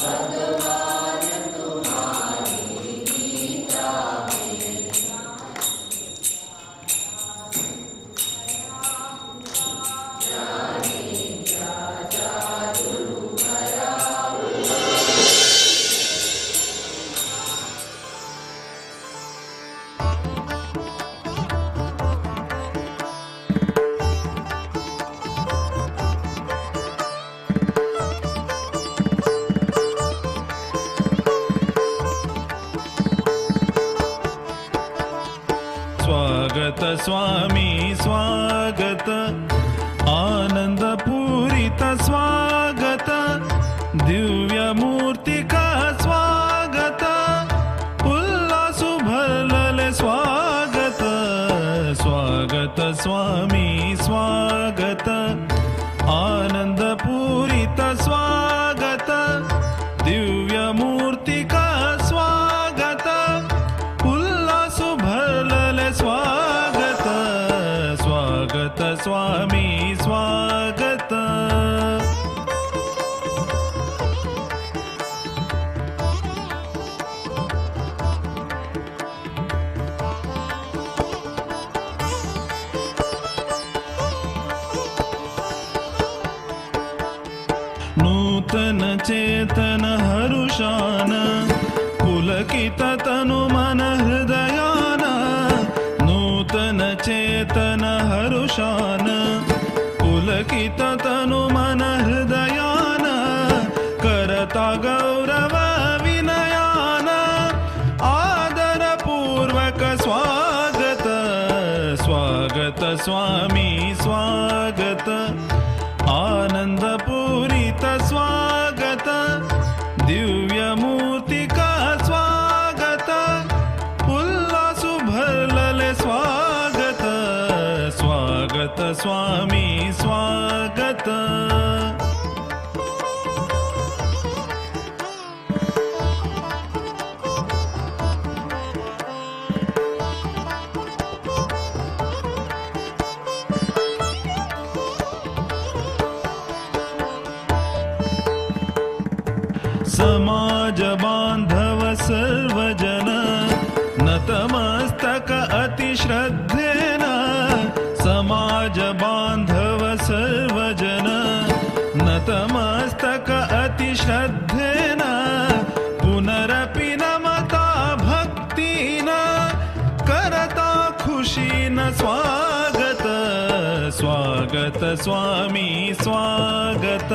भगवान तुम्हारी गीता में। जाने क्या जादू भरा हुआ। स्वागत स्वामी स्वागत, आनंदपूरित स्वागत, दिव्य मूर्ति का स्वागत, उल्लासु भरलले स्वागत। स्वागत स्वामी स्वागत, आनंदपूरित स्वागत, दिव्य मूर्ति का स्वागत, उल्लासु भरलले स्वागत। स्वागत स्वामी स्वागत। नूतन चेतन हरुषान, पुलकित तनु मन हृदयान। नूतन चेतन हरुषान, पुलकित तनु मन हृदयान। करता गौरव विनयान, आदर पूर्वक स्वागत। स्वागत स्वामी स्वागत, आनंदपूरित स्वागत, दिव्य मूर्ति का स्वागत, उल्लासु भरलले स्वागत। स्वागत स्वामी स्वागत। समाज बांधव सर्वजन, नतमस्तक अति श्रद्धेन। समाज बांधव सर्वजन, नतमस्तक अति श्रद्धेन। पुनरपि नमता भक्तिन, करता खुशीन स्वागत। स्वागत स्वामी स्वागत,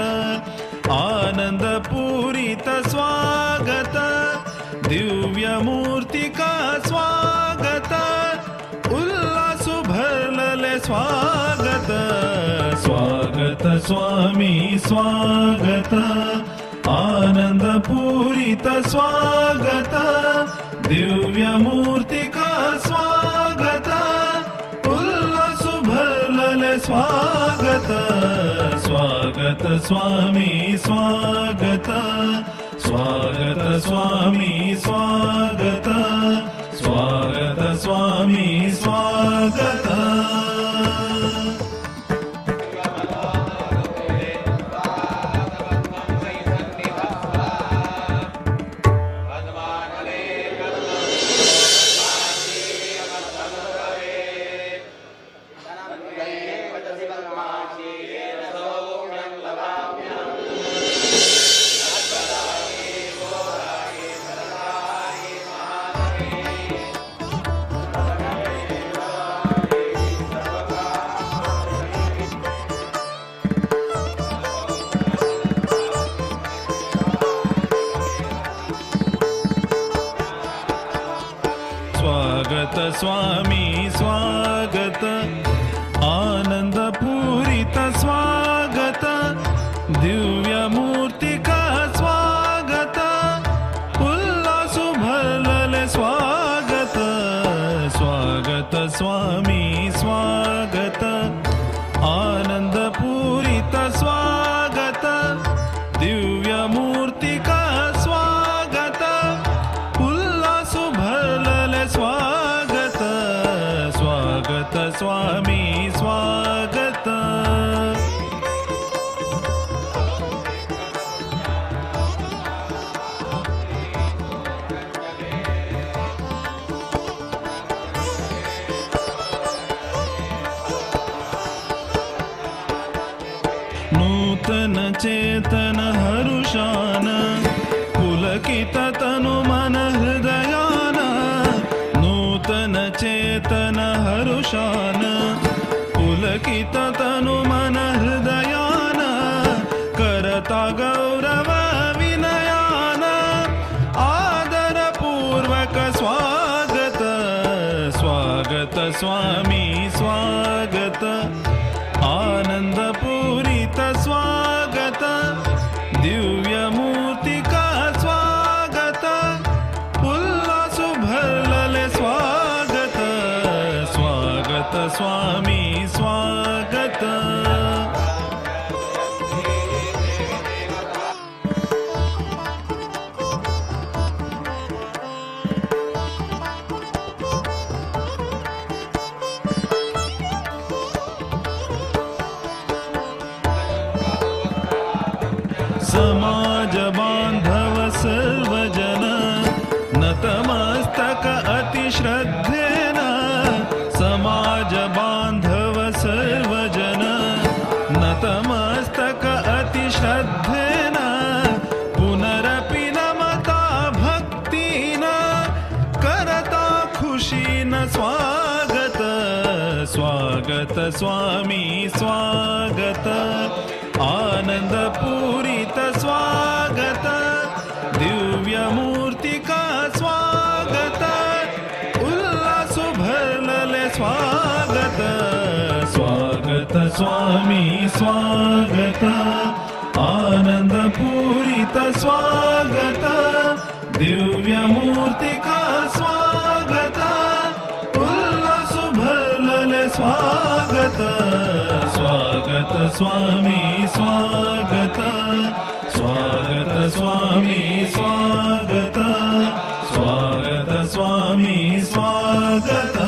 आनंदपूरित स्वागत, दिव्य मूर्ति का स्वागत, उल्लासु भरलले स्वागत। स्वागत स्वामी स्वागत, आनंदपूरित स्वागत, दिव्य मूर्ति का स्वागत, उल्लासु भरलले स्वागत। स्वागत स्वामी स्वागत, स्वागत स्वामी स्वागत, स्वागत स्वामी स्वागत। स्वागत स्वामी स्वागत, आनंदपूरित स्वागत, दिव्य मूर्ति का स्वागत, उल्लासु भरलले स्वागत। स्वागत स्वामी स्वागत, आनंदपूरित स्वागत, दिव्य मूर्ति का स्वागत, उल्लासु भरलले स्वागत। स्वागत स्वामी स्वागत। चेतन हरुषान पुलकित तनु मन हृदयान नूतन चेतन हरुषान पुलकित तनु मन हृदयान करता गौरव विनयान आदर पूर्वक स्वागत स्वागत स्वामी स्वागत आनंद पूरित स्वागत दिव्य मूर्ति का स्वागत उल्लास भरलेले स्वागत स्वागत स्वामी स्वागत। समाज बांधव सर्वजन नतमस्तक अतिश्रद्धेन समाज बांधव सर्वजन नतमस्तक अतिश्रद्धेन पुनरपि नमता भक्तीन करता खुशीन स्वागत स्वागत स्वामी स्वागत आनंद पूरित स्वागत दिव्य मूर्ति का स्वागत उल्लास भरलेले स्वागत स्वागत स्वामी स्वागत आनंद पूरित स्वागत दिव्य मूर्ति का स्वागत उल्लास भरलेले स्वागत स्वागत स्वामी स्वागत स्वागत स्वामी स्वागत स्वागत स्वामी स्वागत।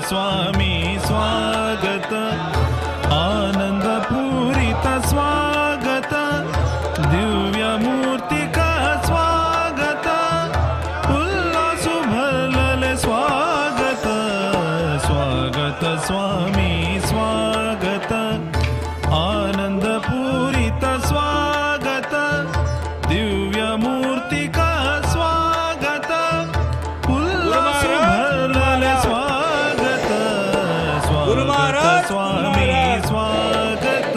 स्वामी स्वागत आनंद पूरित स्वागत दिव्य मूर्ति का स्वागत उल्लास भरलेले स्वागत स्वागत स्वामी स्वागत आनंद पूरित स्वागत दिव्य मूर्ति का स्वागत उल्लास भरलेले स्वागत स्वामी स्वागत।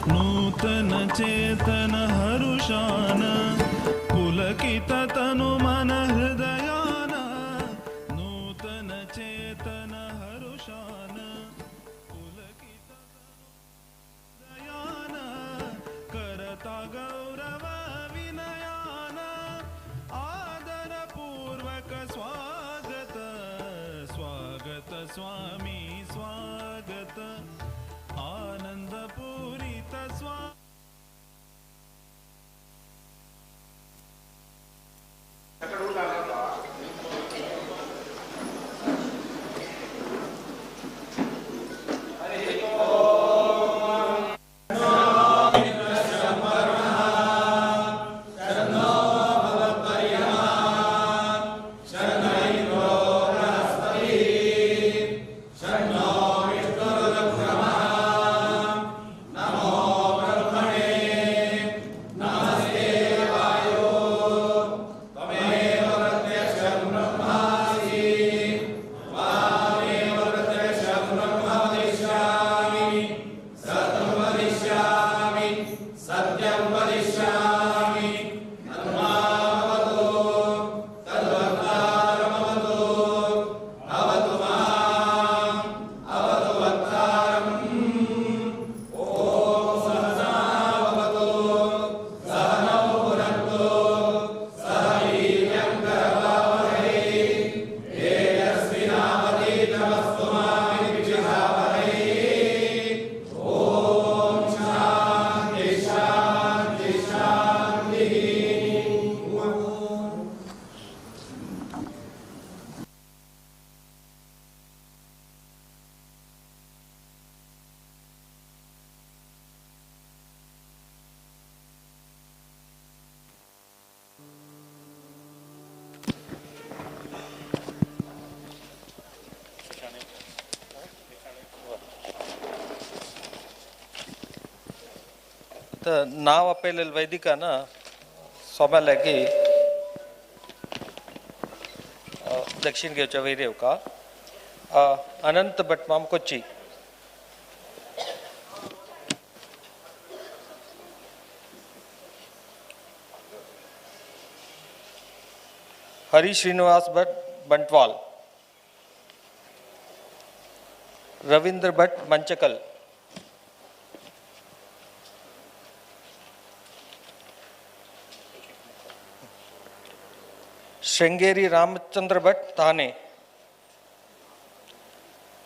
नूतन चेतन हरुषान पुलकित तनु मन हृदयान नूतन चेतन हरुषान पुलकित हृदयान करता गौरव विनयान आदर पूर्वक स्वागत स्वागत स्वामी स्वागत आनंद पूरित स्वागत। तर नाव आपयलेले वैदिकान सोमाल्याकी दक्षिण घेवच्या वयर येवका. अनंत भटमाम कोच्ची. हरी श्रीनिवास भट बंटवाल. रवींद्र भट मंचकल. श्रृंगेरी रामचंद्र भट्ट थाने.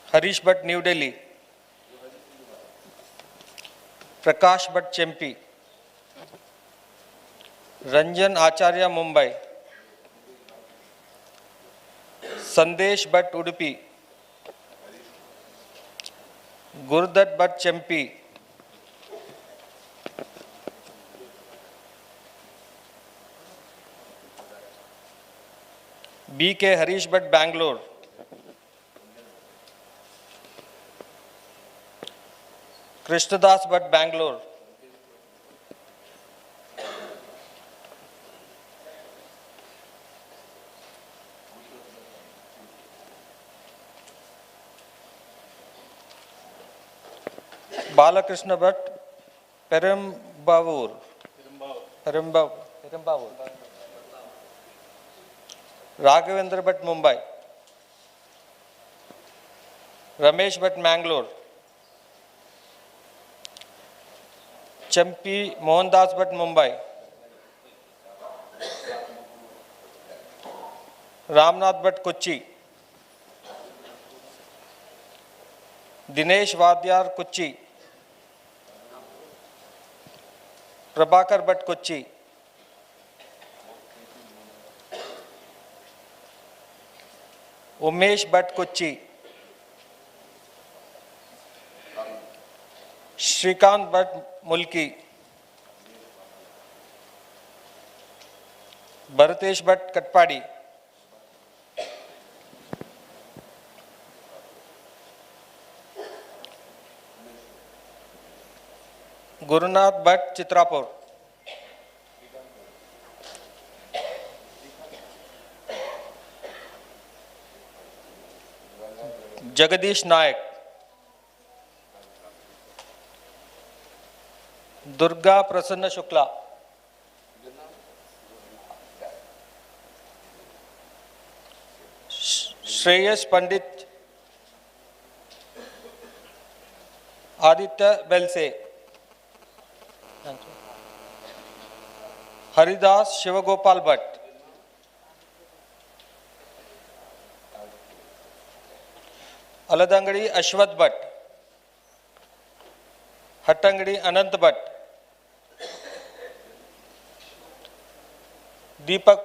हरीश भट्ट न्यू दिल्ली. प्रकाश भट्ट चेम्पी. रंजन आचार्य मुंबई. संदेश भट्ट उडुपी. गुरुदत्त भट्ट चेम्पी. बी के हरीश भट्ट बैंगलोर. कृष्णदास भट्ट बैंगलोर. बालकृष्ण भट्ट पेरम्बावूर. पेरम्बावूर. राघवेंद्र भट्ट मुंबई. रमेश भट्ट मैंगलोर. चंपी मोहनदास भट्ट मुंबई. रामनाथ भट्ट कोच्चि. दिनेश वाद्यार कोच्चि. प्रभाकर भट्ट कोच्चि. उमेश भट्ट कोच्चि. श्रीकांत भट्ट मुल्की. भरतेश भट्ट कटपाड़ी. गुरुनाथ भट्ट चित्रापुर. जगदीश नायक. दुर्गा प्रसन्न शुक्ला. श्रेयस पंडित. आदित्य बेलसे. हरिदास शिवगोपाल भट्ट. अलदंगड़ी अश्वथ भट्ट. हट्टंगड़ी अनंत भट्ट. दीपक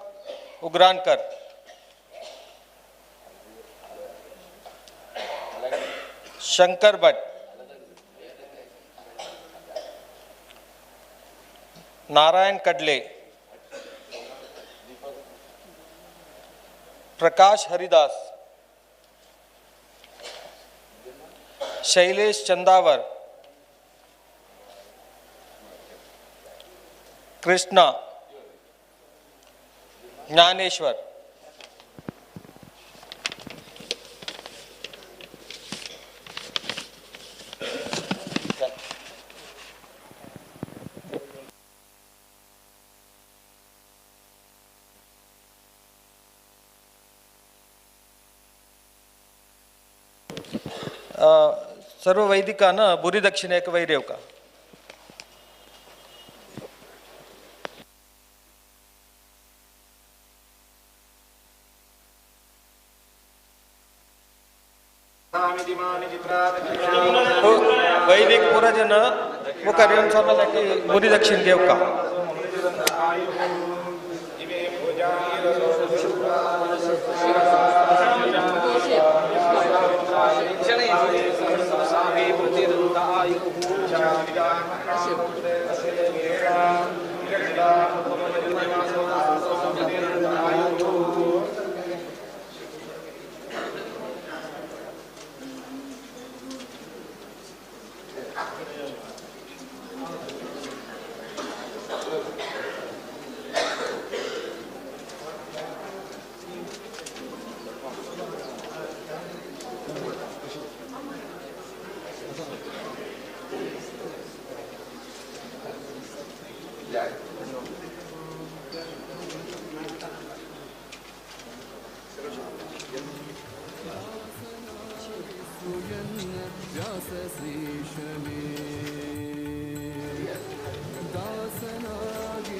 उग्रानकर. शंकर भट्ट. नारायण कडले. प्रकाश हरिदास. शैलेश चंदावर. कृष्णा ज्ञानेश्वर. सर्व वैदिकान बुरी दक्षिणेक वैरेवका. वैदिक पुरजन मुखार येवन सोमाल्याकी बुरी दक्षिण घेवका. ವ್ಯಾಸಶ್ರೀಶನೇ ದಾಸನಾಗಿಸುವೆನ್ನ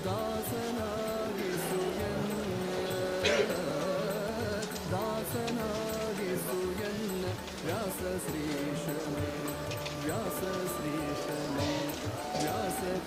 ದಾಸನಾಗಿಸುವೆನ್ನ ದಾಸನಾಗಿಸುವೆನ್ನ ವ್ಯಾಸಶ್ರೀಶನೇ ವ್ಯಾಸಶ್ರೀಶನೇ ವ್ಯಾಸಶ್ರೀಶನೇ.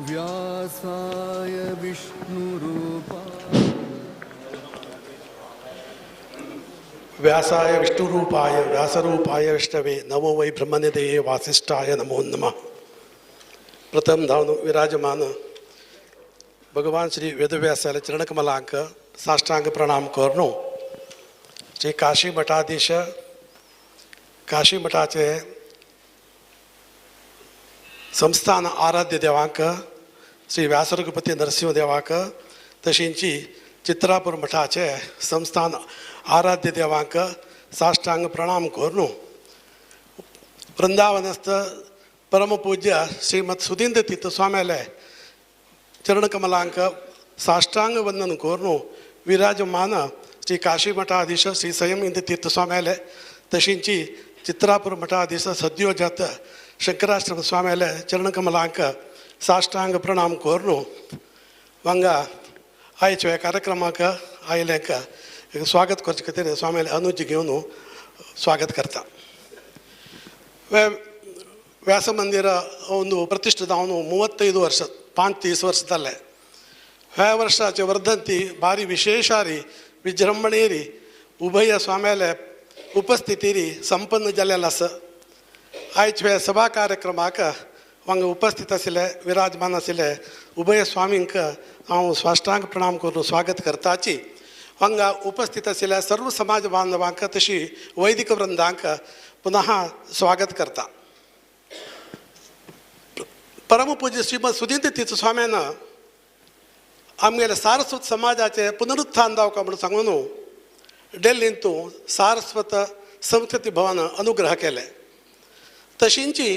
व्यासाय विष्णुरूपाय व्यासाय विष्णुरूपाय व्यासरूपाय विष्णवे नमो वै ब्रह्मनिधये वासिष्ठाय नमो नमः. प्रथम धावन विराजमान भगवान श्री वेदव्यासाले चरणकमलांक साष्टांग प्रणाम करणो. श्री काशी मठाधीश काशी मठाचे संस्थान आराध्य देवांक श्री व्यासरघुपती नरसिंह देवाक तशींची चित्रापूर मठाचे संस्थान आराध्य देवांक साष्टांग प्रणाम करून वृंदावनस्थ परमपूज्य श्रीमद सुधींद्र तीर्थ स्वाम्याले चरणकमलांक साष्टांग वंदन करून विराजमान श्री काशी मठाधीश श्री संयम इंद्र तीर्थ स्वाम्याले तशींची चित्रापूर मठाधीश सद्योजात शंकराश्रम स्वाम्याले चरणकमलांक साष्टांग प्रणाम करून वांगा आयच्या कार्यक्रमाक आयल्यांक स्वागत करचे खातीर स्वाम्याले अनुज घेवन स्वागत करता. व्यासमंदिर ಒಂದು ಪ್ರತಿಷ್ಠಿತ ಅವನು 35 ವರ್ಷ 35 ವರ್ಷ जाले. ह्या वर्षाचे वर्धंती भारी विशेषारी विजृंभणेरी उभय स्वाम्याले उपस्थितीरी संपन्न जालेलो आसा. आयच्या सभा कार्यक्रमाक वांगा उपस्थित आशिल्ले विराजमान आशिल्ले उभय स्वामींक हांव साष्टांग प्रणाम करून स्वागत करताची. हांगा उपस्थित आशिल्ल्या सर्व समाज बांधवांक तशी वैदिक वृंदांक पुनः स्वागत करता. परमपूज्य श्रीमद सुधींद्र तीर्थ स्वाम्यान आमगेले सारस्वत समाजाचे पुनरुत्थान जावका म्हणून सांगून डेल्लींतू सारस्वत संस्कृती भवन अनुग्रह केले. तशींची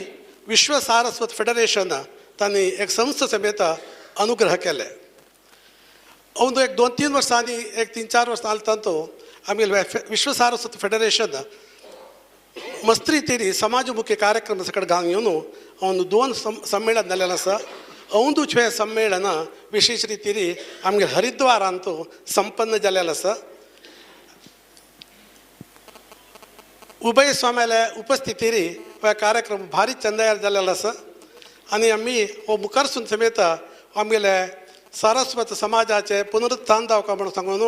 विश्व सारस्वत फेडरेशन तांणी एक संस्था समेत अनुग्रह केले. अंदू एक 2-3 वर्सांनी एक 3-4 वर्सां आले तांतू आमगेले विश्व सारस्वत फेडरेशन मस्त रितीन समाजमुखी कार्यक्रम सकट घालून येवन अंदू 2 सम्मेलन जालेलें आसा. अंदूचें हें सम्मेलन विशेष रितीन आमगेले हरिद्वारांतू संपन्न जालेलें आसा. उभय स्वाम्याले उपस्थितीर हो कार्यक्रम भारी चंदायार जालेलो आसा. आनी आमी हो मुखारसून समेत आमगेले सारस्वत समाजाचे पुनरुत्थान जावका म्हणून सांगून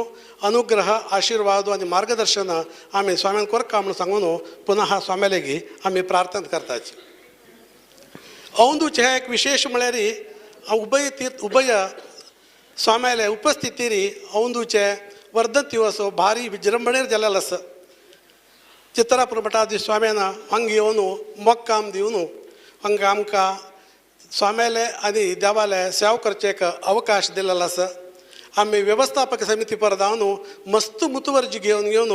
अनुग्रह आशीर्वाद आनी मार्गदर्शन आमी स्वाम्यान करका म्हणून सांगून पुनः स्वाम्यालेगी आमी प्रार्थना करताची. अंदूचें हें एक विशेष म्हळ्यार उभय तीर्थ उभय स्वाम्याले उपस्थितीर अंदूचें वर्धन दिवस भारी विजृंभणेर जालेलो आसा. चित्रापूर मठाधीश स्वाम्यान हांगा येवन मोक्काम दिवन हांगा आमकां स्वाम्याले आनी देवाले सेवा करचे एक अवकाश दिलेलो आसा. आमी वेवस्थापक समिती परत मस्त मुतवर्जी घेवन घेवन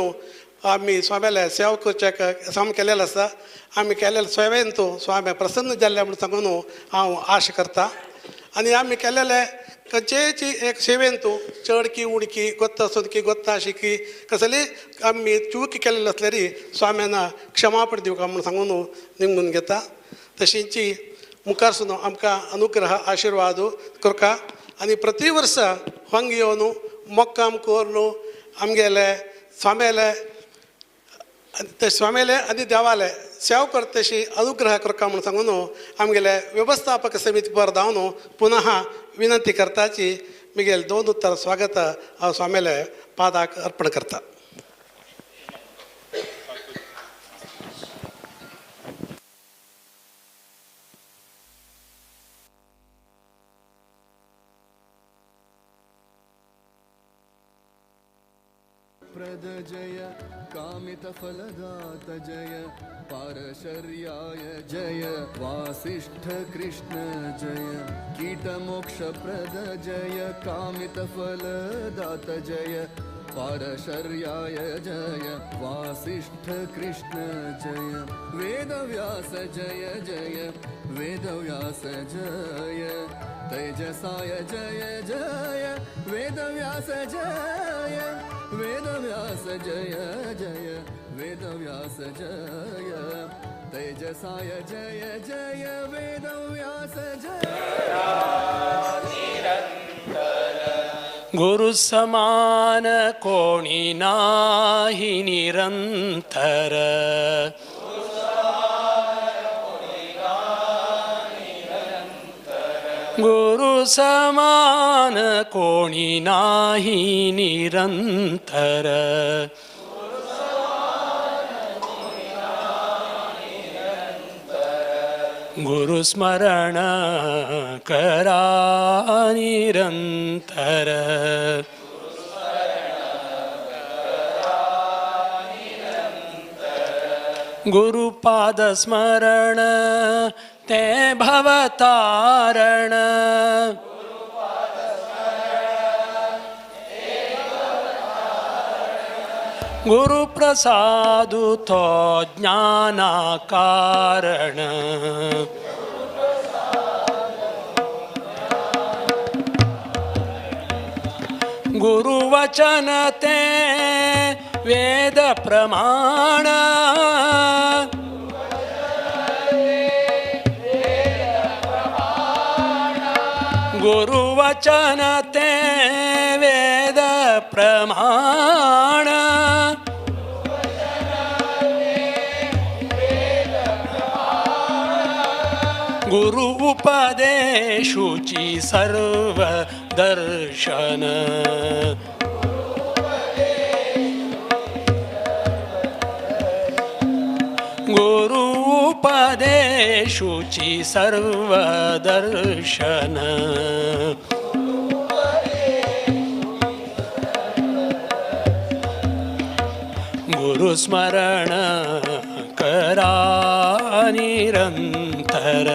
आमी स्वाम्याले सेवा करचे काम केलेलो आसा. आमी केलेले सेवेन तो स्वामी प्रसन्न जाल्ले म्हणून सांगून हांव आश करता. आनी आमी केलेले खंयचेय एक सेवेन तूं चड की उणकी गोत्त आसून की गोत्त आशी की कसली आमी चूक केलेली आसल्यार स्वाम्यान क्षमापण दिवका म्हणून सांगून निमगून घेता. तशींची मुखारसून आमकां अनुग्रह आशिर्वाद करका आनी प्रति वर्सा हांगा येवन मोक्काम करून आमगेले स्वाम्याले ते स्वाम्याले आनी देवाले सेवा करता तशी अनुग्रह करका म्हणून सांगून आमगेले वेवस्थापक समिती पर धांवन पुनः विनंती करताची मिगेल 2 उत्तर स्वागत हांव स्वाम्याले पादाक अर्पण करता. कीटमोक्षप्रद जय कामितफलदात जय पारशर्याय जय वासिष्ठ कृष्ण जय कीटमोक्षप्रद जय कामितफलदात जय पारशर्याय जय वासिष्ठ कृष्ण जय वेदव्यास जय जय वेदव्यास जय तेजसाय जय जय वेदव्यास जय वेदव्यास जय जय वेदव्यास जय तेजसाय जय जय वेदव्यास जय। गुरु समान कोणी नाही निरंतर, गुरु समान कोणी नाही निरंतर, गुरु स्मरण करा निरंतर, गुरुपाद स्मरण ते भवतारण, गुरुप्रसादु तो ज्ञाना कारण, गुरुवचन ते वेद प्रमाण, गुरुवचन ते वेद प्रमाण, गुरु उपदेशुची सर्व दर्शन, गुरु उपदेशुची सर्व दर्शन, गुरुस्मरण करा निरंतर,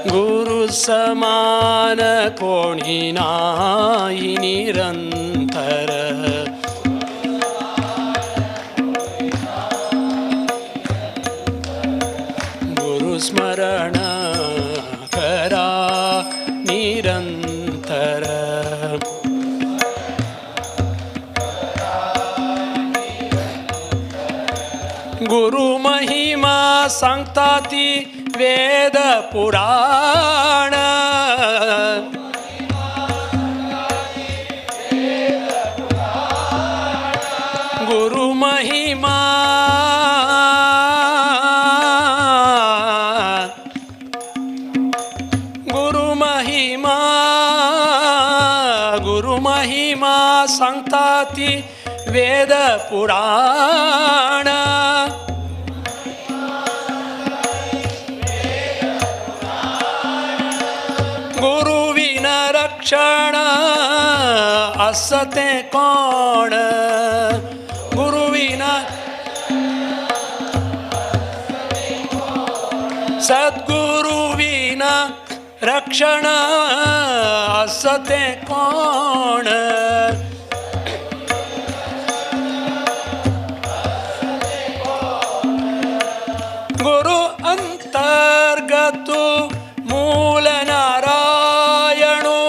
गुरु समान कोणी नाही निरंतर, गुरुस्मरण करा निरंतर। गुरु महिमा सांगता ती वेद पुराण, गुरु महिमा गुरु महिमा गुरु महिमा सांगता ती वेद पुराण, गुरुविन रक्षण असते कोण, गुरुविन सद्गुरुविन रक्षण असते कोण, गुरु अंतर्गतु मूल नारायणो,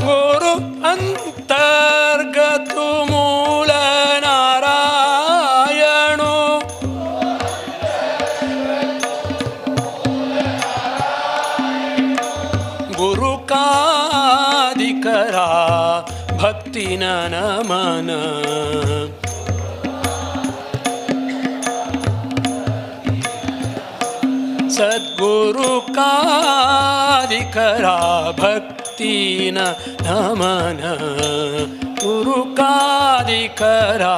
गुरु अंतर्गतु मूल नारायणो, गुरु कादिकरा भक्ति नमन, सद्गुरु कादिकरा भक्ति नमन, गुरु कादिकरा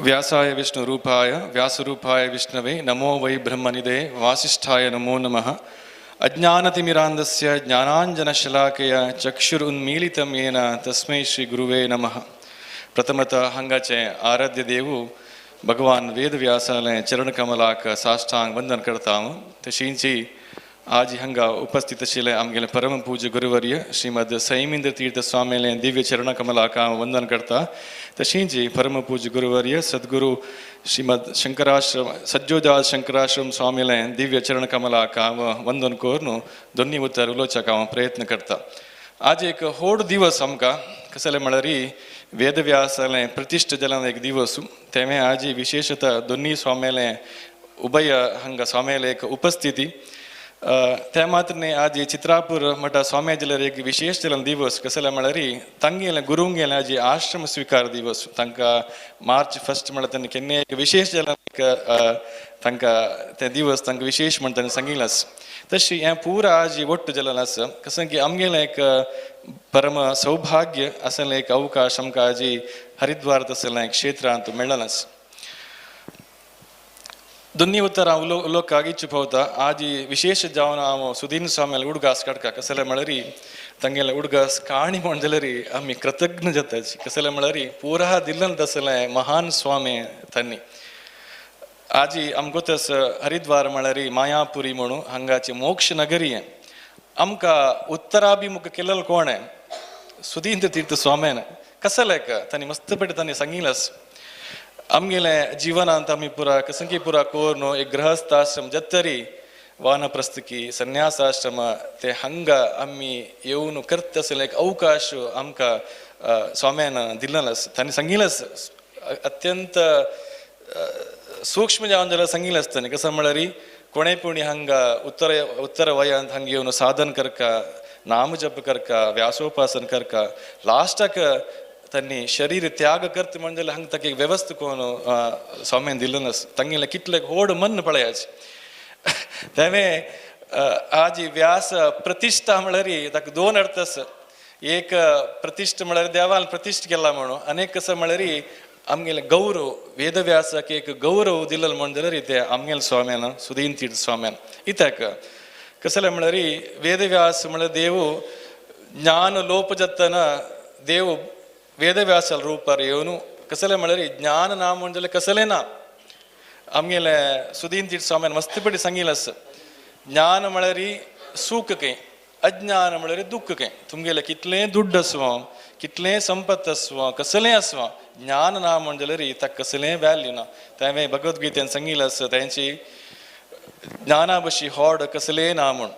व्यासाय विष्णुरूपाय व्यासरूपाय विष्णवे नमो वै ब्रह्मनिधे वासिष्ठाय नमो नमः. अज्ञानतिमिरान्धस्य ज्ञानाञ्जनशलाकया चक्षुरुन्मीलितं येन तस्मै श्रीगुरुवे नमः. प्रथमतः हांगाचे आराध्य देवू भगवान वेदव्यासाले चरणकमलाक साष्टांग वंदन करता हांव. तशींची आज हांगा उपस्थित आशिल्ले आमगेले परम पूज्य गुरुवर्य श्रीमद सैमींद्र तीर्थ स्वामीले दिव्य चरणकमलाक हांव वंदन करता. तशींची परम पूज्य गुरुवर्य सद्गुरु श्रीमद शंकराश्रम सज्जोदास शंकराश्रम स्वामीले दिव्य चरणकमलाक हांव वंदन करून दोन्ही उतर उलोवच्याक हांव प्रयत्न करता. आज एक होड दिवस आमकां कसले म्हळ्यार वेदव्यासालें प्रतिश्ठ जाल्ल्यान एक दिवस. तेमें आज विशेषतः दोन्ही स्वाम्याले उभय हांगा स्वाम्याले एक उपस्थिती. त्या मात्र न्ही आज चित्रापूर मठा स्वाम्या जाल्यार एक विशेष जाल्ल्यान दिवस कसले म्हळ्यार तांगेले गुरुंगेले आज आश्रम स्विकार दिवस. तांकां मार्च 1 म्हळ्यार तांणी केन्ना एक विशेष जाल्यान एक तांकां ते दिवस तांकां विशेष म्हण तांणी सांगिल्लें आसा. तशी हें पुरा आज वट्ट जाल्लें आसा कसं की आमगेलें एक परम सौभाग्य आसलें एक अवकाश आमकां आज हरिद्वार तसलें क्षेत्रांत मेळ्ळें आसा. दोन्ही उतरां उलोवपाक इच्छा पावता. आज विशेष जावन हांव सुदीन स्वामीले उडगास काडटा. कसले म्हळ्यार तांगेले उडगास काणी म्हण जाल्यार आमी कृतज्ञ जाता. कसले म्हळ्यार पुरा दिल्लन तसलें महान स्वामी तांणी. आजी आमकां तस हरिद्वार म्हळ्यार मायापुरी म्हणून हांगाची मोक्ष नगरी. आमकां उत्तराभिमुख केलेलो कोण सुधींद्र तीर्थ स्वाम्यान. कसलें तांणी मस्त पेटी तांणी सांगिल्लें. आमगेले जिवनांत आमी पुरा कसंकी पुरा करून एक गृहस्थ आश्रम जत्तरी वानप्रस्थकी संन्यासाश्रम ते हांगा आमी येवन करता आसले एक अवकाश आमकां स्वाम्यान दिल्लेलो आसा. तांणी सांगिल्लें अत्यंत सूक्ष्म जावन जाल्यार सांगिल्लें आसता. कसं म्हळ्यार कोणें पुणी हांगा उत्तर वयांत हांगा येवन साधन करका, नाम जप करका, व्यासोपासन करका, लास्टाक तांणी शरीर त्याग करता म्हण जाल्यार हांगा ताका एक वेवस्था कोण स्वाम्यान दिल्लें आसा. तांगेलें कितलें व्हड मन पळयाचें. तेवें आज व्यास प्रतिश्ठा म्हळ्यार ताका दोन अर्थ आसा. एक प्रतिश्ठा म्हळ्यार देवान प्रतिश्ठा केला म्हणून, आनी एक कसं म्हळ्यार आमगेलें गौरव वेदव्यासाक एक गौरव दिलेलो म्हण जाल्यार ते आमगेले स्वाम्यान सुदीन तीर्थ स्वाम्यान. इत्याक कसलें म्हळ्यार वेदव्यास म्हळ्यार देव ज्ञान लोप जातना देव वेदव्यासाल रूपार येवन कसलें म्हळ्यार ज्ञान ना म्हण जाल्यार कसलें ना. आमगेले सुदीन तीर्थ स्वाम्यान मस्त पेटी सांगिल्लें आसा. ज्ञान म्हळ्यार सूख खंय, अज्ञान म्हळ्यार दुख्ख खंय. तुमगेलें कितलें दुड्ड आसवं, कितलें संपत आसवं, कसलें आसवं, ज्ञान ना म्हण जाल्यार ताका कसलें व्हॅल्यू ना. तें भगवद्गीतेन सांगिल्लें आसा तेंची ज्ञाना बशी होड कसलें ना म्हूण.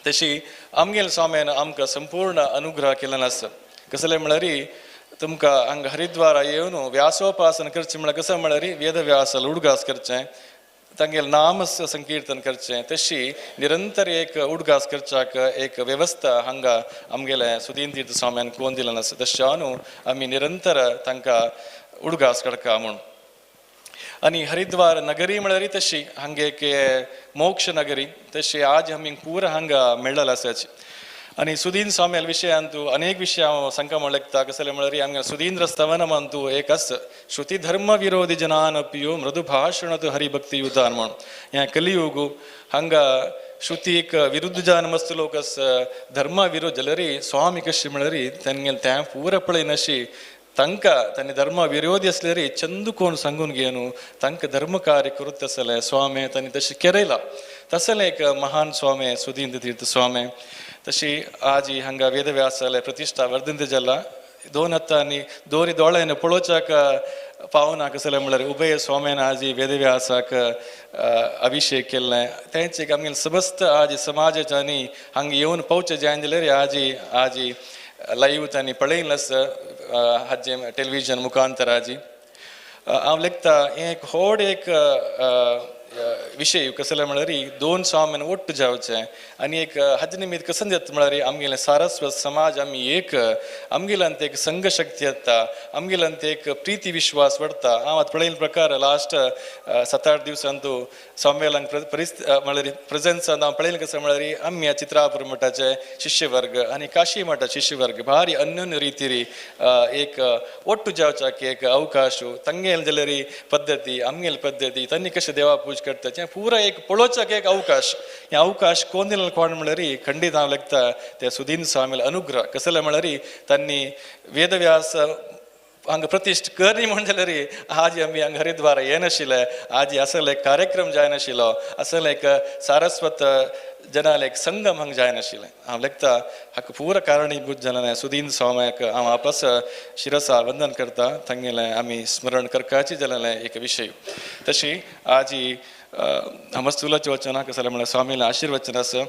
तशी आमगेले स्वाम्यान आमकां संपूर्ण अनुग्रह केल्लो आसा. कसलें म्हळ्यार तुमकां हांगा हरिद्वारा येवन व्यासोपासन करचें म्हळ्यार कसं म्हळ्यार वेदव्यासाल उडगास करचें, तांगेलें नाम संकीर्तन करचें. तशी निरंतर एक उडगास करच्याक एक वेवस्था हांगा आमगेले सुदीन तीर्थ स्वाम्यान कोण दिलें आसा. तशें न्हू आमी निरंतर तांकां उडगास काडका म्हूण. आनी हरिद्वार नगरी म्हळ्यार तशी हांगा एक मोक्ष नगरी. तशी आज आमी पुरा हांगा मेळ्ळें आसाची. आनी सुदीन स्वाम्याल विशयांतू अनेक विशय हांव सांगता म्हण लेखता. कसलें म्हळ्यार आमगे सुधींद्र स्तवनमंतू एक आसा श्रुती धर्म विरोधी जनान अपियो मृदु भाशण हरिभक्ती युतान म्हण. हें कलियुग हांगा श्रुतीक विरुद्ध जान मस्त लोक आसा, धर्म विरोध जाल्यार स्वामी कशें म्हळ्यार तेंगेलें तें पुरा पळयनाशी तांकां तांणी धर्म विरोधी आसल्यार चंद कोण सांगून घेवन तांकां धर्म कार्य करूत आसलें स्वामी तांणी तशें केरयलां. तसलें एक महान स्वामी सुधींद्र तीर्थ स्वामी. तशी आज हांगा वेदव्यासाले प्रतिश्ठा वर्धंत जाला. दोन हत्तांनी दोरी दोळ्यान पळोवच्याक पावना. कसलें म्हळ्यार उभय स्वाम्यान आज वेदव्यासाक अभिषेक केल्लें. तेंच एक आमगेले समस्त आज समाजाच्यानी हांगा येवन पावचें जायना जाल्यार आज आज लायव्ह तांणी पळयलें आसा हाजे टेलिविजन मुखांतर. आजी हांव लेखता हें एक व्हड एक विशय कसले म्हळ्यार दोन स्वाम्यान ಒಟ್ಟು जावचें आनी एक हाजे निमित्त कसं जाता म्हळ्यार आमगेलें सारस्वत समाज आमी एक आमगेल्यान एक संघशक्ती येता, आमगेल्यान एक प्रिती विश्वास वाडटा. हांव आतां पळयल्ले प्रकार लास्ट 7-8 दिवसांतू स्वाम्यालांक म्हळ्यार प्रेझेन्सान हांव पळयलें कसं म्हळ्यार आमी चित्रापुर मठाचे शिष्यवर्ग आनी काशी मठा शिष्यवर्ग भारी अन्योन्य रितीरी एक ಒಟ್ಟು जावच्याक एक अवकाश तांगेल जाल्यार पद्दती आमगेल पद्दती तांणी कशें देवा पूज करता तें पुरा एक पळोवच्याक एक अवकाश. हे अवकाश कोण दिले कोण म्हळ्यार खंडीत हांव लेखता त्या सुदीन स्वामील अनुग्रह कसले म्हळ्यार तांणी वेदव्यास हांगा प्रतिश्ठ करनी म्हण जाल्यार आज आमी हांगा हरिद्वार येनाशिल्ले, आज असले एक कार्यक्रम जायनाशिल्लो, असले एक सारस्वत जनाले एक संगम हांगा जायनाशिल्लें. हांव लेखता हाका पुरा कारणीभूत जालें सुदीन स्वाम्याक हांव आपस शिरसा वंदन करता, तांगेलें आमी स्मरण करपाचें जालें एक विशय. तशी आजी हमस्तुलाचें वचन कसलें म्हळ्यार स्वामीलें आशिर्वचन आसा,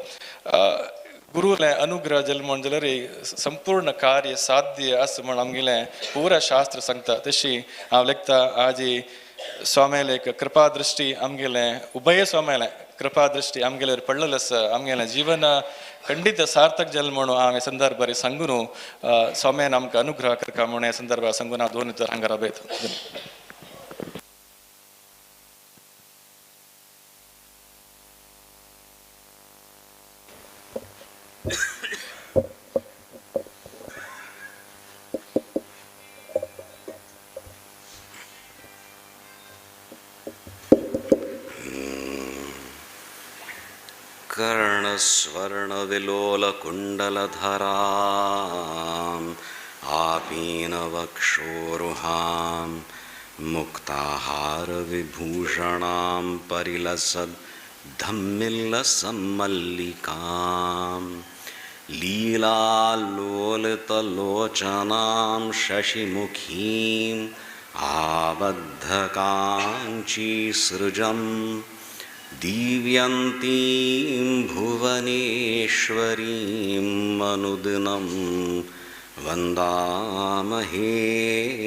गुरुलें अनुग्रह जालें म्हण जाल्यार संपूर्ण कार्य साध्य आसा म्हण आमगेलें पुरा शास्त्र सांगता. तशी हांव लेखता आजी स्वाम्याले एक कृपा दृश्टी आमगेलें उभय स्वाम्यालें कृपा दृश्टी आमगेलेर पडलेलें आसा, आमगेलें जीवन खंडीत सार्थक जालें म्हणून हांव हे संदर्भार सांगून स्वाम्यान आमकां अनुग्रह करता म्हणून हे संदर्भार सांगून हांव दोन उतर हांगा राबयता. कर्णस्वर्णविलोलकुण्डलधरां आपीनवक्षोरुहां मुक्ताहारविभूषणां परिलसद् धम्मिल्लसम्मल्लिकां लीलालोलितलोचनां शशिमुखीम् आबद्धकाञ्चीसृजं दीव्यन्तीं भुवनेश्वरीं अनुदिनं वन्दामहे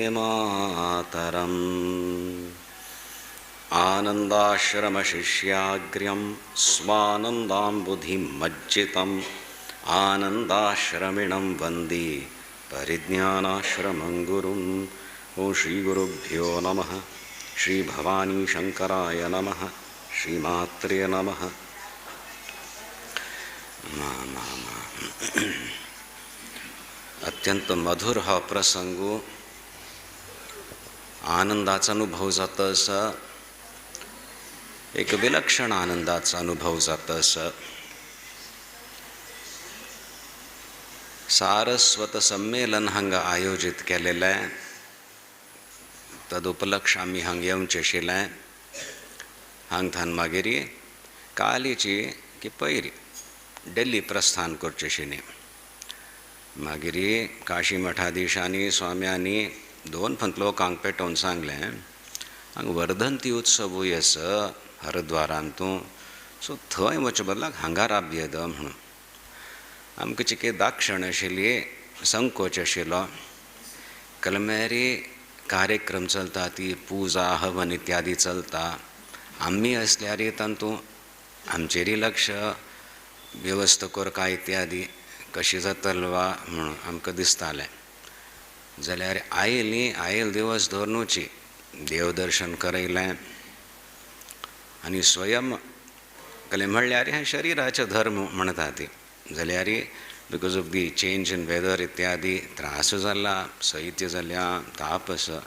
मातरम्. आनन्दाश्रमशिष्याग्र्यं स्वानन्दाम्बुधिमज्जितम् आनन्दाश्रमिणं वन्दे परिज्ञानाश्रमं गुरुम्. ॐ श्रीगुरुभ्यो नमः. श्रीभवानीशङ्कराय नमः. श्रीमात्रे नमः. मा मा मा. अत्यंत मधुर हा प्रसंग, आनंदाचा अनुभव जाता असा, एक विलक्षण आनंदाचा अनुभव जाता असा. सारस्वत संमेलन हांगा आयोजित केलेलें, तदुपलक्ष आमी हांगा येवचें आशिल्लें. हांगथान मागीर कालीची की पयरी दिल्ली प्रस्थान करचें आशिल्लें. मागीर काशी मठाधीशांनी स्वाम्यांनी दोन फंत लोकांक पेटोवन सांगलें, हांगा वर्धंती उत्सवूय आसा हरिद्वारांत, सो थंय वचचे बदलाक हांगा राबयेद म्हणून. आमकां चिके दाक्षण आशिल्ली, संकोच आशिल्लो. कलमेरी कार्यक्रम चलता, ती पुजा हवन इत्यादी चलता, आमी आसल्यार तातूंत आमचेरय लक्ष व्यवस्था करका इत्यादी कशी जातली वा म्हणून आमकां दिसतालें. जाल्यार आयलीं, आयल दिवस धरुनूची देवदर्शन करयलें आनी स्वयं कले म्हणल्यार हें शरिराचें धर्म म्हणटा ती. जाल्यार because of the change in weather इत्यादी त्रास जाला, शैत्य जाल्या, ताप आसा,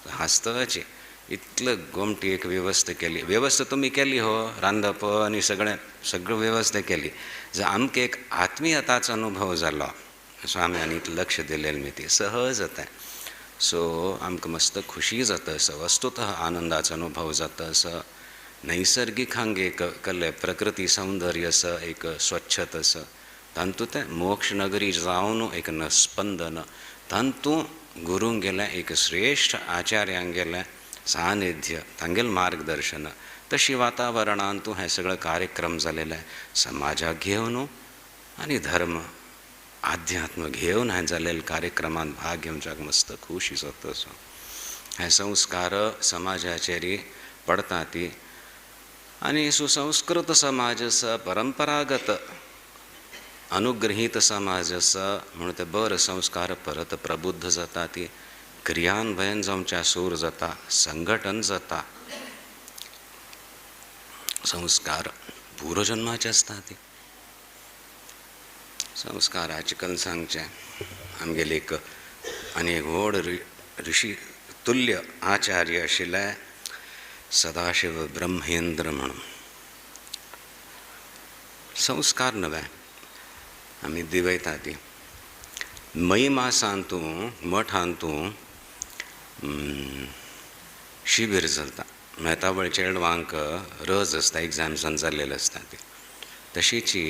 हांसतचे इतलं गोमटी एक व्यवस्था केली. व्यवस्था तुमी केली हो, रांदप आनी सगळें सगळं व्यवस्था केली. जर आमकां एक आत्मीयताचो अनुभव जालो, स्वाम्यांनी इतलें लक्ष दिलेलें मी ती सहज जाता. सो आमकां मस्त खुशी जाता असो, वस्तुतः आनंदाचो अनुभव जाता असो. नैसर्गिक हांगा एक कल्ले प्रकृती सौंदर्य आसा, एक स्वच्छता आसा, तातूंत तें मोक्ष नगरी जावन एक न स्पंदन, तातूंत गुरूंगेलें एक श्रेश्ठ आचार्यांगेलें सानिध्य, तांगेलें मार्गदर्शन, तशी वातावरणांतू हें सगळें कार्यक्रम जालेलें. समाजाक घेवन आनी धर्म आध्यात्म घेवन हें जालेल्या कार्यक्रमांत भाग घेवच्याक मस्त खुशी जाता असो. हे संस्कार समाजाचेर पडटा ती आनी सुसंस्कृत समाज आसा, परंपरागत अनुग्रहीत समाज आसा म्हणून ते बरे संस्कार परत प्रबुद्ध जाता, ती क्रियान्वयन जावच्या सूर जाता, संघटन जाता. संस्कार पूर्वजन्माचे आसता ती. संस्काराचे कन सांगचें आमगेले एक आनी एक व्हड ऋषी तुल्य आचार्य आशिल्ले सदाशिव ब्रह्मेंद्र म्हणून. संस्कार नवे आमी दिवयता ती मई मासांतू मठांतू शिबीर चलता. मेहताबळ चेडवांक रज आसता, एग्जाम्सान जाल्लेले आसता ती. तशीची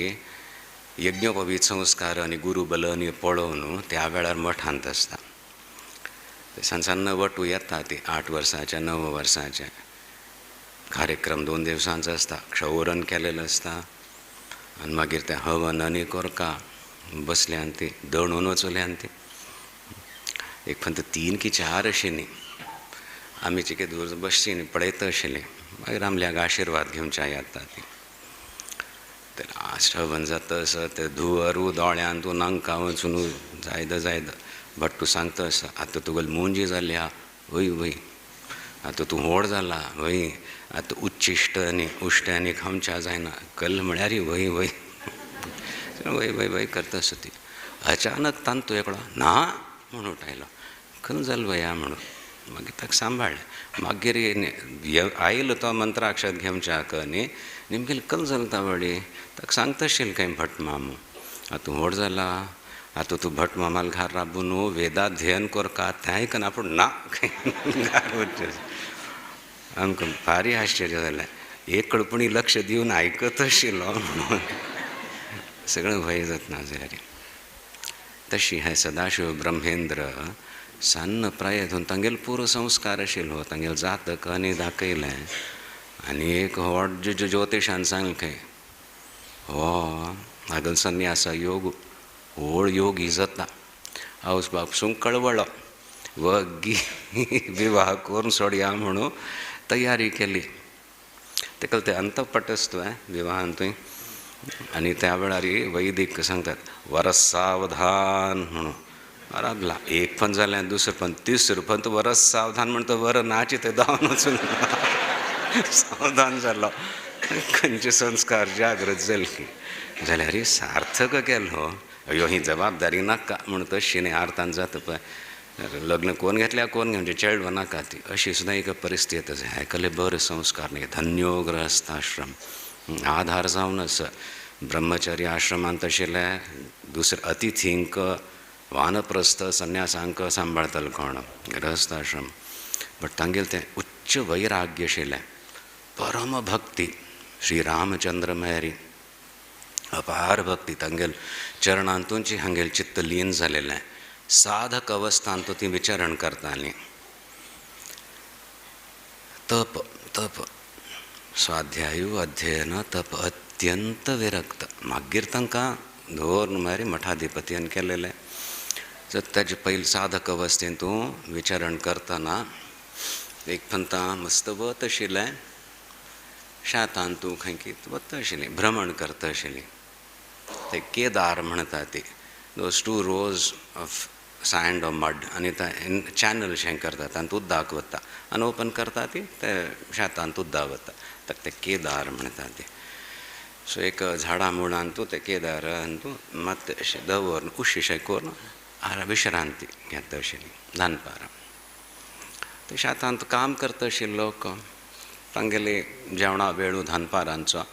यज्ञोपवीत संस्कार आनी गुरुबल आनी पळोवन त्या वेळार मठांत आसता. सान सान्न वटू येता ती 8 वर्सांचे 9 वर्सांचे कार्यक्रम 2 दिवसांचो आसता. क्षौरण केलेलें आसता आनी मागीर तें हवन आनी कोरका बसल्यान ती दणून वचल्यान ती एक फक्त 3 की 4 आशिल्ली. आमी चिके दूर बसची न्ही पळयता आशिल्ली. मागीर आमल्याक आशिर्वाद घेवच्या येता ती. ते लास्ट हवन जाता आसा ते धुंवरू दोळ्यांतू नांका वचून जायदा जायदा भट्टू सांगता आसा आतां तुगेली मुंजी जाल्या वय वय, आतां तूं व्हड जाला वय, आतां उच्चिश्ट आनी उश्ट आनी खावच्या जायना, कल म्हळ्यार वय वय वय वय वय करता आसा ती. अचानक तांतू एकलो ना म्हणून उठायलो, खंय जाल वया म्हणून. मागीर ताका सांबाळ्ळें. मागीर आयलो तो मंत्राक्षत घेवच्याक न्ही निमगेले कल जाता वडी ताका सांगता आशिल्लें खंय भट मामू आतां व्हड जाला, आतां तूं भट मामाल घार राबून वेदाध्ययन करका तें कन आपूण ना घार वचचें. आमकां भारी आश्चर्य जालें. एक कळपणी लक्ष दिवन आयकत आशिल्लो म्हणून सगळें भंय जातना जाल्यार. तशी हें सदाशिव ब्रह्मेंद्र सान्न प्रायेतून तांगेलो पूर्व संस्कार आशिल्लो, तांगेलो जातक आनी दाखयलें. आनी एक व्हड ज्योतिशान सांगलें खंय हो हागल संन्यासा योग व्हड योगी जाता. आवस बापसूंक कळवळो वग्गी विवाह करून सोडया म्हणून तयारी केली. तेका ते अंतपटस्त्व विवाहांतूय. आनी त्या वेळार वैदीक सांगतात वरस सावधान म्हणून. राबला एक पण जालें, दुसरें पण, तिसरें पण, तो वरस सावधान म्हणटा वर नाची ते धांवन वचून सावधान जालो. खंयचे संस्कार जागृत जाले जाल्यार सार्थक केलो. अयो ही जबाबदारी नाका म्हूण तशी न्ही आर्थान जाता पळय लग्न कोण घेतल्या कोण घेवचें चेडवां नाका ती अशी सुद्दां एक परिस्थिती आसा. हेकले बरे संस्कार न्ही. धन्यो गृहस्थाश्रम आधार जावन आसा. ब्रह्मचर्य आश्रमांत आशिल्ले दुसरे अतिथींक वानप्रस्थ संन्यासांक सांबाळतलो कोण गृहस्थाश्रम. बट तांगेलें तें उच्च वैराग्य आशिल्लें, परम भक्ती श्री रामचंद्र मेरी अपार भक्ती. तांगेल चरणांतूनची हांगेल चित्त लीन जालेलें. साधक अवस्थांत ती विचरण करताली. तप तप स्वाध्यायू अध्ययन तप अत्यंत विरक्त. मागीर तांकां दवर म्हळ्यार मठाधिपत्यान केलेलें. तर ताजे पयलीं साधक अवस्थेंत तूं विचरण करतना एक पंता मस्त वत आशिल्लें शेतान तूं खंय की वता आशिल्लें, भ्रमण करता आशिल्लें. ते केदार म्हणटा ती those 2 rows of sand or mud आनी ते चॅनल शें करता तातूंत उदक वता आनी ओपन करता ती ते शेतांत उदक वता ताका ते केदार म्हणटा ते. सो एक झाडां मुळान तूं ते केदारान तूं मात अशें दवरून उशीशें करून विश्रांती घेता आशिल्ली दनपारां. ते शेतांत काम करता आशिल्ले लोक तांगेली जेवणा वेळू दनपारांचो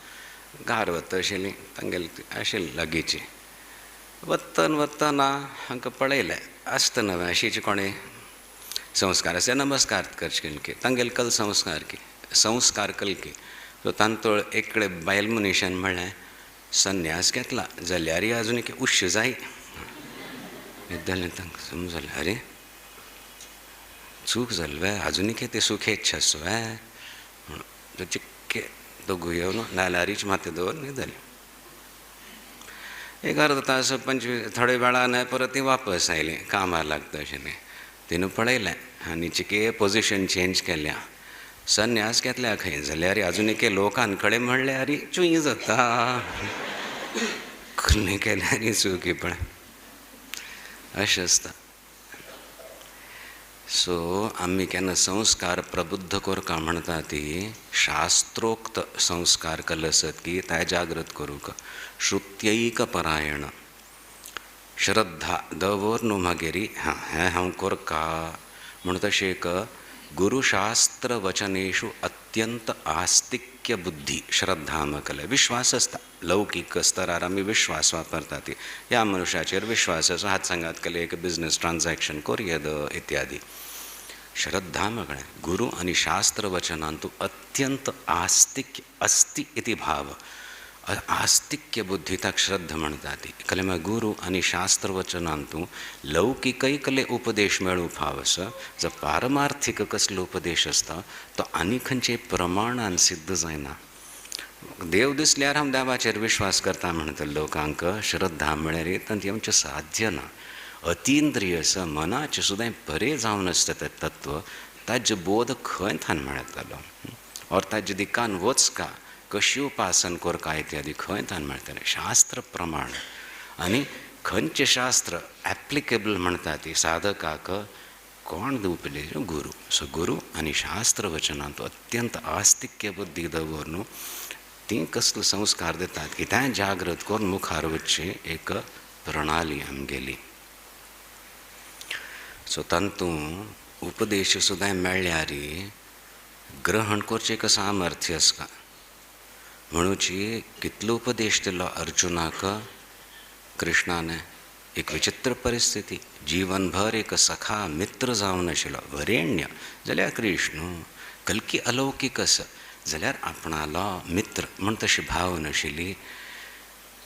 गार वता आशिल्ली तांगेली आशिल्ली लागींची. वतन वतना हांकां पळयलें आसता नवें अशीच कोणें संस्कार आसा नमस्कार करचे की तांगेले कल संस्कार की संस्कार कल की. सो तांतूळ एकले बायल मनशान म्हणलें संन्यास घेतला जाल्यार अजून एक उश्य जाय. जालें तांकां समजलें अरे चूक जाली वे अजून एक ते सुखेच्छा आसा वे म्हणून चिक्के दोगूय येवन नाल्यारीच माथें दवर न्हिदलें. एक अर्द तास 25 थोड्या वेळान परत ती वापस आयली कामाक लागता आशिल्लें. तिणें पळयलें आनी चिके पोजिशन चेंज केल्या. संन्यास घेतल्या खंय जाल्यार अजून एके लोकान कडेन म्हणल्यार चुंय जाता कसलें केल्यार चुकी पण अशें आसता. सो आमी केन्ना संस्कार प्रबुद्ध करका म्हणटा ती शास्त्रोक्त संस्कार केल्ले आसत की ते जागृत करूंक श्रुत्यैक परायण श्रद्धा दवर न्हू मागीर हां हें हांव करका म्हूण तशें एक गुरुशास्त्र वचनेषु अत्यंत आस्तिक्य बुद्धी श्रद्धा म्हटल्यार विश्वास आसता. लौकीक स्तरार आमी विश्वास वापरता ती ह्या मनुष्याचेर विश्वास आसा हात सांगात केले एक बिजनेस ट्रान्जॅक्शन करूं इत्यादी. श्रद्धा म्हळ्यार गुरु आनी शास्त्र वचनांतु अत्यंत आस्तिक्य अस्ति इति भाव आस्तिक्य बुद्धी ताक श्रद्धा म्हणटा ती. कले मागीर गुरु आनी शास्त्र वचनांतु लौकिकय कले उपदेश मेळूं फाव आसा जो पारमार्थीक कसलो उपदेश आसता तो आनी खंयचे प्रमाणान सिद्ध जायना. देव दिसल्यार हांव देवाचेर विश्वास करता म्हणटा लोकांक श्रद्धा म्हळ्यार तांचे आमचें साध्य ना. अतींद्रिय आसा मनाचें सुद्दां बरें जावन आसता तें तत्व ताजे बोध खंय थान मेळटलो और ताजे दिकान वचका कशी उपासन करका इत्यादी खंय थान मेळटलें शास्त्र प्रमाण. आनी खंयचें शास्त्र एप्लिकेबल म्हणटा ती साधकाक कोण दिवपी गुरू. सो गुरू आनी शास्त्र वचनांत अत्यंत आस्तिक्य बुद्धी दवर न्हू ती कसलो संस्कार दितात की तें जागृत करून मुखार वचची एक प्रणाली आमगेली. सो तातूंत उपदेश सुद्दां मेळ्ळ्यार ग्रहण करचें एक सामर्थ्य आसता. म्हणूची कितलो उपदेश दिलो अर्जुनाक कृष्णान एक विचित्र परिस्थिती जीवनभर एक सखा मित्र जावन आशिल्लो वरेण्य जाल्यार कृष्ण कल्की अलौकीक आसा जाल्यार आपणालो मित्र म्हूण तशी भाव नाशिल्ली.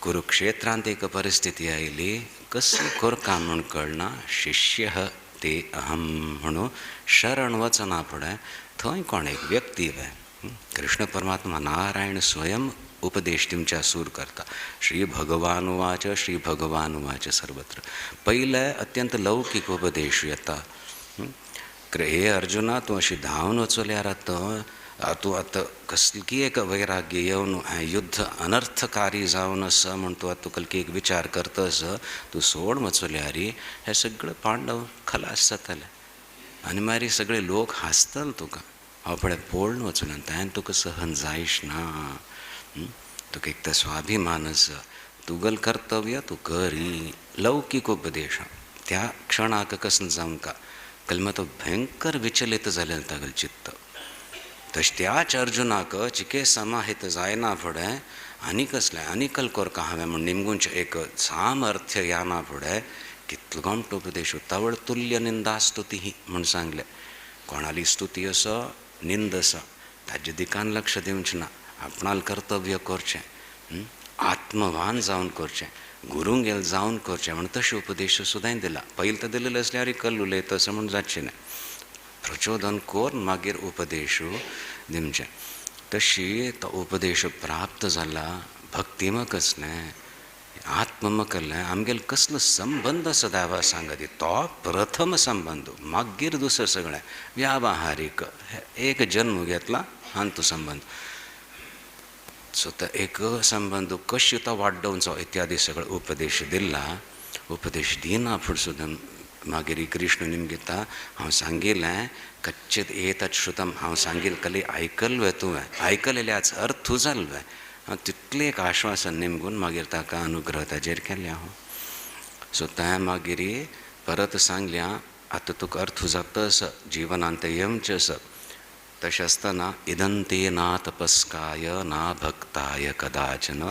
कुरुक्षेत्रांत एक परिस्थिती आयली कसली करका म्हूण कळना शिष्य ते अहम म्हणून शरण वचना फुडें थंय कोण एक व्यक्ती कृष्ण परमात्मा नारायण स्वयं उपदेश दिवच्या सूर करता. श्री भगवान उवाच श्री भगवान उवाच सर्वत्र पयले अत्यंत लौकीक उपदेश येता. हे अर्जुना तूं अशी धांवन वचल्यार आतां तूं आतां कसली एक वैराग्य येवन हें युद्ध अनर्थकारी जावन आसा म्हूण तूं आतां कल्की एक विचार करता आसा तूं सोड वचल्यार हे सगळे पांडव खलास जातले आनी मागीर सगळे लोक हांसतले तुका. हांव पळय पळोवन वचून ताणें तुका सहन जायश ना. तुका एक तर स्वाभिमान आसा तुगल कर्तव्य तूं करी लौकीक उपदेश त्या क्षणाक कसलें जावंका कलमा तो भयंकर विचलित जालें तागेलें चित्त. तशें त्याच अर्जुनाक चिके समाहित जायना फुडें आनी कसलें आनी कल करका हांवें म्हूण निमगुंचें एक सामर्थ्य येना फुडें कितलो गोमटो उपदेश तवळ तुल्य निंदा स्तुती म्हूण सांगलें. कोणाली स्तुती आसा निंद आसा ताजे दिकान लक्ष दिवचें ना आपणाल कर्तव्य करचें आत्मवान जावन करचें गुरूंगेल जावन करचें म्हूण तशें उपदेश सुद्दां दिला. पयलीं तर दिलेलें आसल्यार कल उलयता अशें म्हूण जावचें ना. प्रचोदन करून मागीर उपदेश दिवचें. तशी तो उपदेश प्राप्त जाला भक्तिमक आसलें आत्ममक आसलें आमगेलो कसलो संबंद आसा देवा सांगत तो प्रथम संबंद मागीर दुसरें सगळें व्यावहारीक एक जन्म घेतला हांतू संबंद. सो तो एक संबंद कशें तो वाडोवचो इत्यादी सगळो उपदेश दिला. उपदेश दिना फुडें सुद्दां मागीर कृष्ण निमगिता हांव सांगिल्लें कच्चित एतत् श्रुतम हांव सांगील कली आयकल्लें तुवें आयकलेल्याच अर्थ जाल्लें हांव तितलें एक आश्वासन निमगून मागीर ताका अनुग्रह ताजेर केलें हांव. सो तें मागीर परत सांगल्या आतां तुका अर्थ जाता आसा जिवनांत येवचें आसा. तशें आसतना इदंते ना तपस्काय ना भक्ताय कदाचन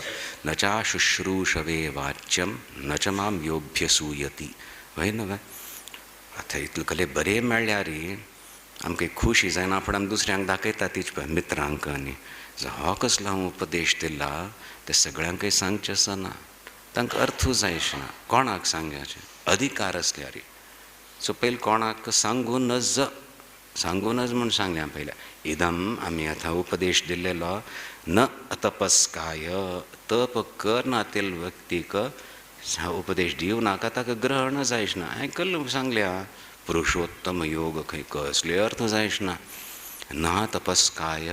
न चा शुश्रूषवे वाच्यम न च मां योभ्यसूयति. वय न्हय आतां इतलें कले बरें मेळ्ळ्यार आमकां खुशी जायना फुडें आमी दुसऱ्यांक दाखयता तीच पळय मित्रांक आनी हो कसलो हांव उपदेश दिला ते सगळ्यांकय सांगचें आसना तांकां अर्थ जायश ना कोणाक सांगचें अधिकार आसल्यार. सो पयलीं कोणाक सांगूं नज सांगूं नज म्हूण सांगलें पयलें इदम आमी आतां उपदेश दिल्लेलो न तपस्काय तप करना तेल व्यक्तीक उपदेश दिवं नाका ताका ग्रहण जायश ना. हांवें कल्ल सांगल्या पुरुषोत्तम योग खंय कसले अर्थ जायश ना. ना तपस्काय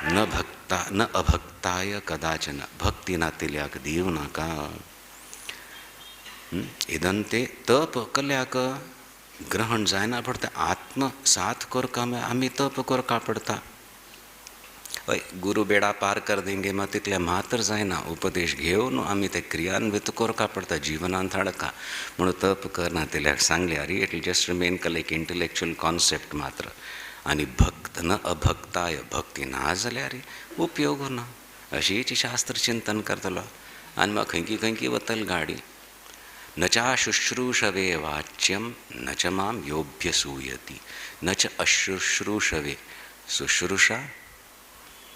न भक्ता न अभक्ताय कदाचन, भक्ती नातिल्याक दिव नाका. इदंते तप कल्याक ग्रहण जायना पडटा, आत्मसात करका आमी तप करका पडटा. हय, गुरु बेडा पार कर देंगे मात तितलें मात्र जायना, उपदेश घेवन आमी ते क्रियान्वित करका पडटा, जिवनांत हाडका. म्हणून तप करना तिल्याक सांगल्यार it will just remain कल एक इंटलेक्चुअल कॉन्सेप्ट मात्र. आनी भक्त न अभक्ताय, भक्ती ना जाल्यार उपयोग ना. अशीच शास्त्र चिंतन करतलो आनी मागीर खंयकी खंयकी वतल गाडी. न चा शुश्रूषवे वाच्यम न च मां योभ्यसूयति न च अशुश्रूषवे. शुश्रूषा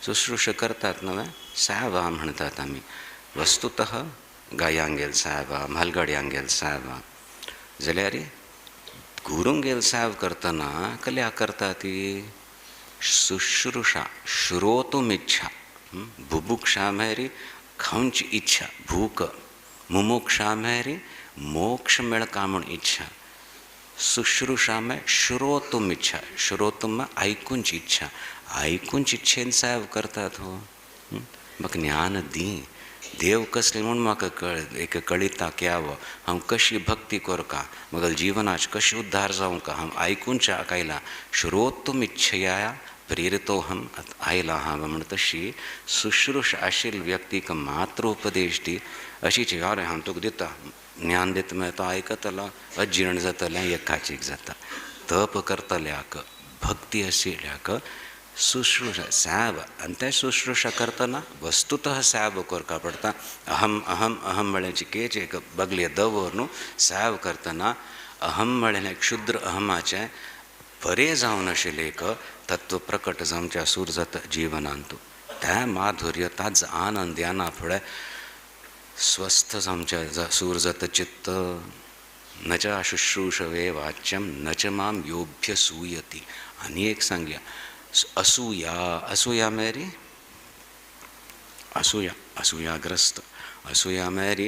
शुश्रूषा करतात नव्हे, सावा म्हणतात आमी. वस्तुतः गायांगेल सावा, म्हालगड्यांगेल सावा, जाल्यार गुरूंगेल साव करतना कल्या करता ती शुश्रूषा. श्रोतुमिच्छा, बुभुक्षा म्हळ्यार खावची इच्छा, भूक. मुमुक्षा म्हळ्यार मोक्ष मेळका म्हूण इच्छा. शुश्रूषा म्हळ्यार श्रोतुम इच्छा, श्रोतुम म्हळ्यार आयकुंची इच्छा. आयकुंची इच्छेन साव करतात हो. म्हाका ज्ञान दी, देव कसले म्हूण म्हाका कळ एक कळिता क्यावो, हांव कशी भक्ती करका, म्हगेल्या जिवनाच कशें उद्धार जावंका, हांव आयकुंच्या आयला. श्रोतुम इच्छया प्रेरितो हम आयला हांव म्हण तशी शुश्रूष आशिल्ल व्यक्तीक मात्र उपदेश दी. अशीच अरे हांव तुका दिता ज्ञान दिता म्हळ्यार तो आयकतलो, अजीर्ण जातलें, एकाचीक जाता. तप करतल्याक, भक्ती आशिल्ल्याक शुश्रूषा साव. आनी तें शुश्रूषा करतना वस्तुतः साव करका पडटा. अहम अहम अहम म्हळ्यार केच एक बगले दवर न्हू. साव करतना अहम म्हळ्यार क्षुद्र अहमाचें बरें जावन आशिल्लें एक तत्व प्रकट जावच्या सूर जाता जिवनांतू. त्या माधुर्य ताज आनंद याना फुडें स्वस्थ जावच्या सूर जाता चित्त. न च शुश्रूषवे वाच्यम न च मां योभ्यसूयति. आनी एक सांगया असूया. असूया म्हळ्यार असूया, असूयाग्रस्त. असूया म्हळ्यार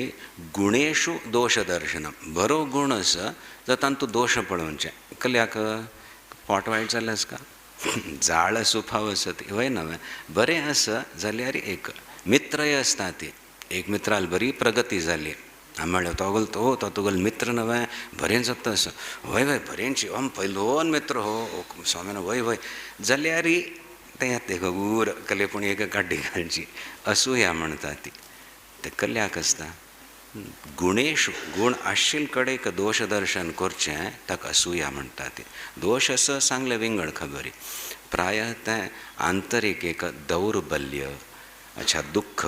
गुणेशु दोशदर्शनम. बरो गूण आसा जाल्यार तातूंत दोश पळोवचें. कल्याक पोट वायट जालें आसता, जाळ सुफाव आसा ती, वय न्हय. बरें आसा जाल्यार एक मित्रय आसता ती. एक मित्राल बरी प्रगती जाली, हांवें म्हणलें तोगल तो तो तुगेलो मित्र न्हय, बरें जाता आसा, वय वय बरेंची आम पयलोन मित्र हो स्वामीन, वय वय जाल्यार तें तें गूर कले पूण एक काड्डी घालची. असूया म्हणटा ती. तें कल्याक आसता गुणेशु, गुण आशिल्ले कडेन दोश दर्शन करचें ताका असूया म्हणटा ती. दोश आसा सांगलें विंगड खबरी, प्राय तें आंतरीक एक दौर्बल्य, अच्छा दुख्ख,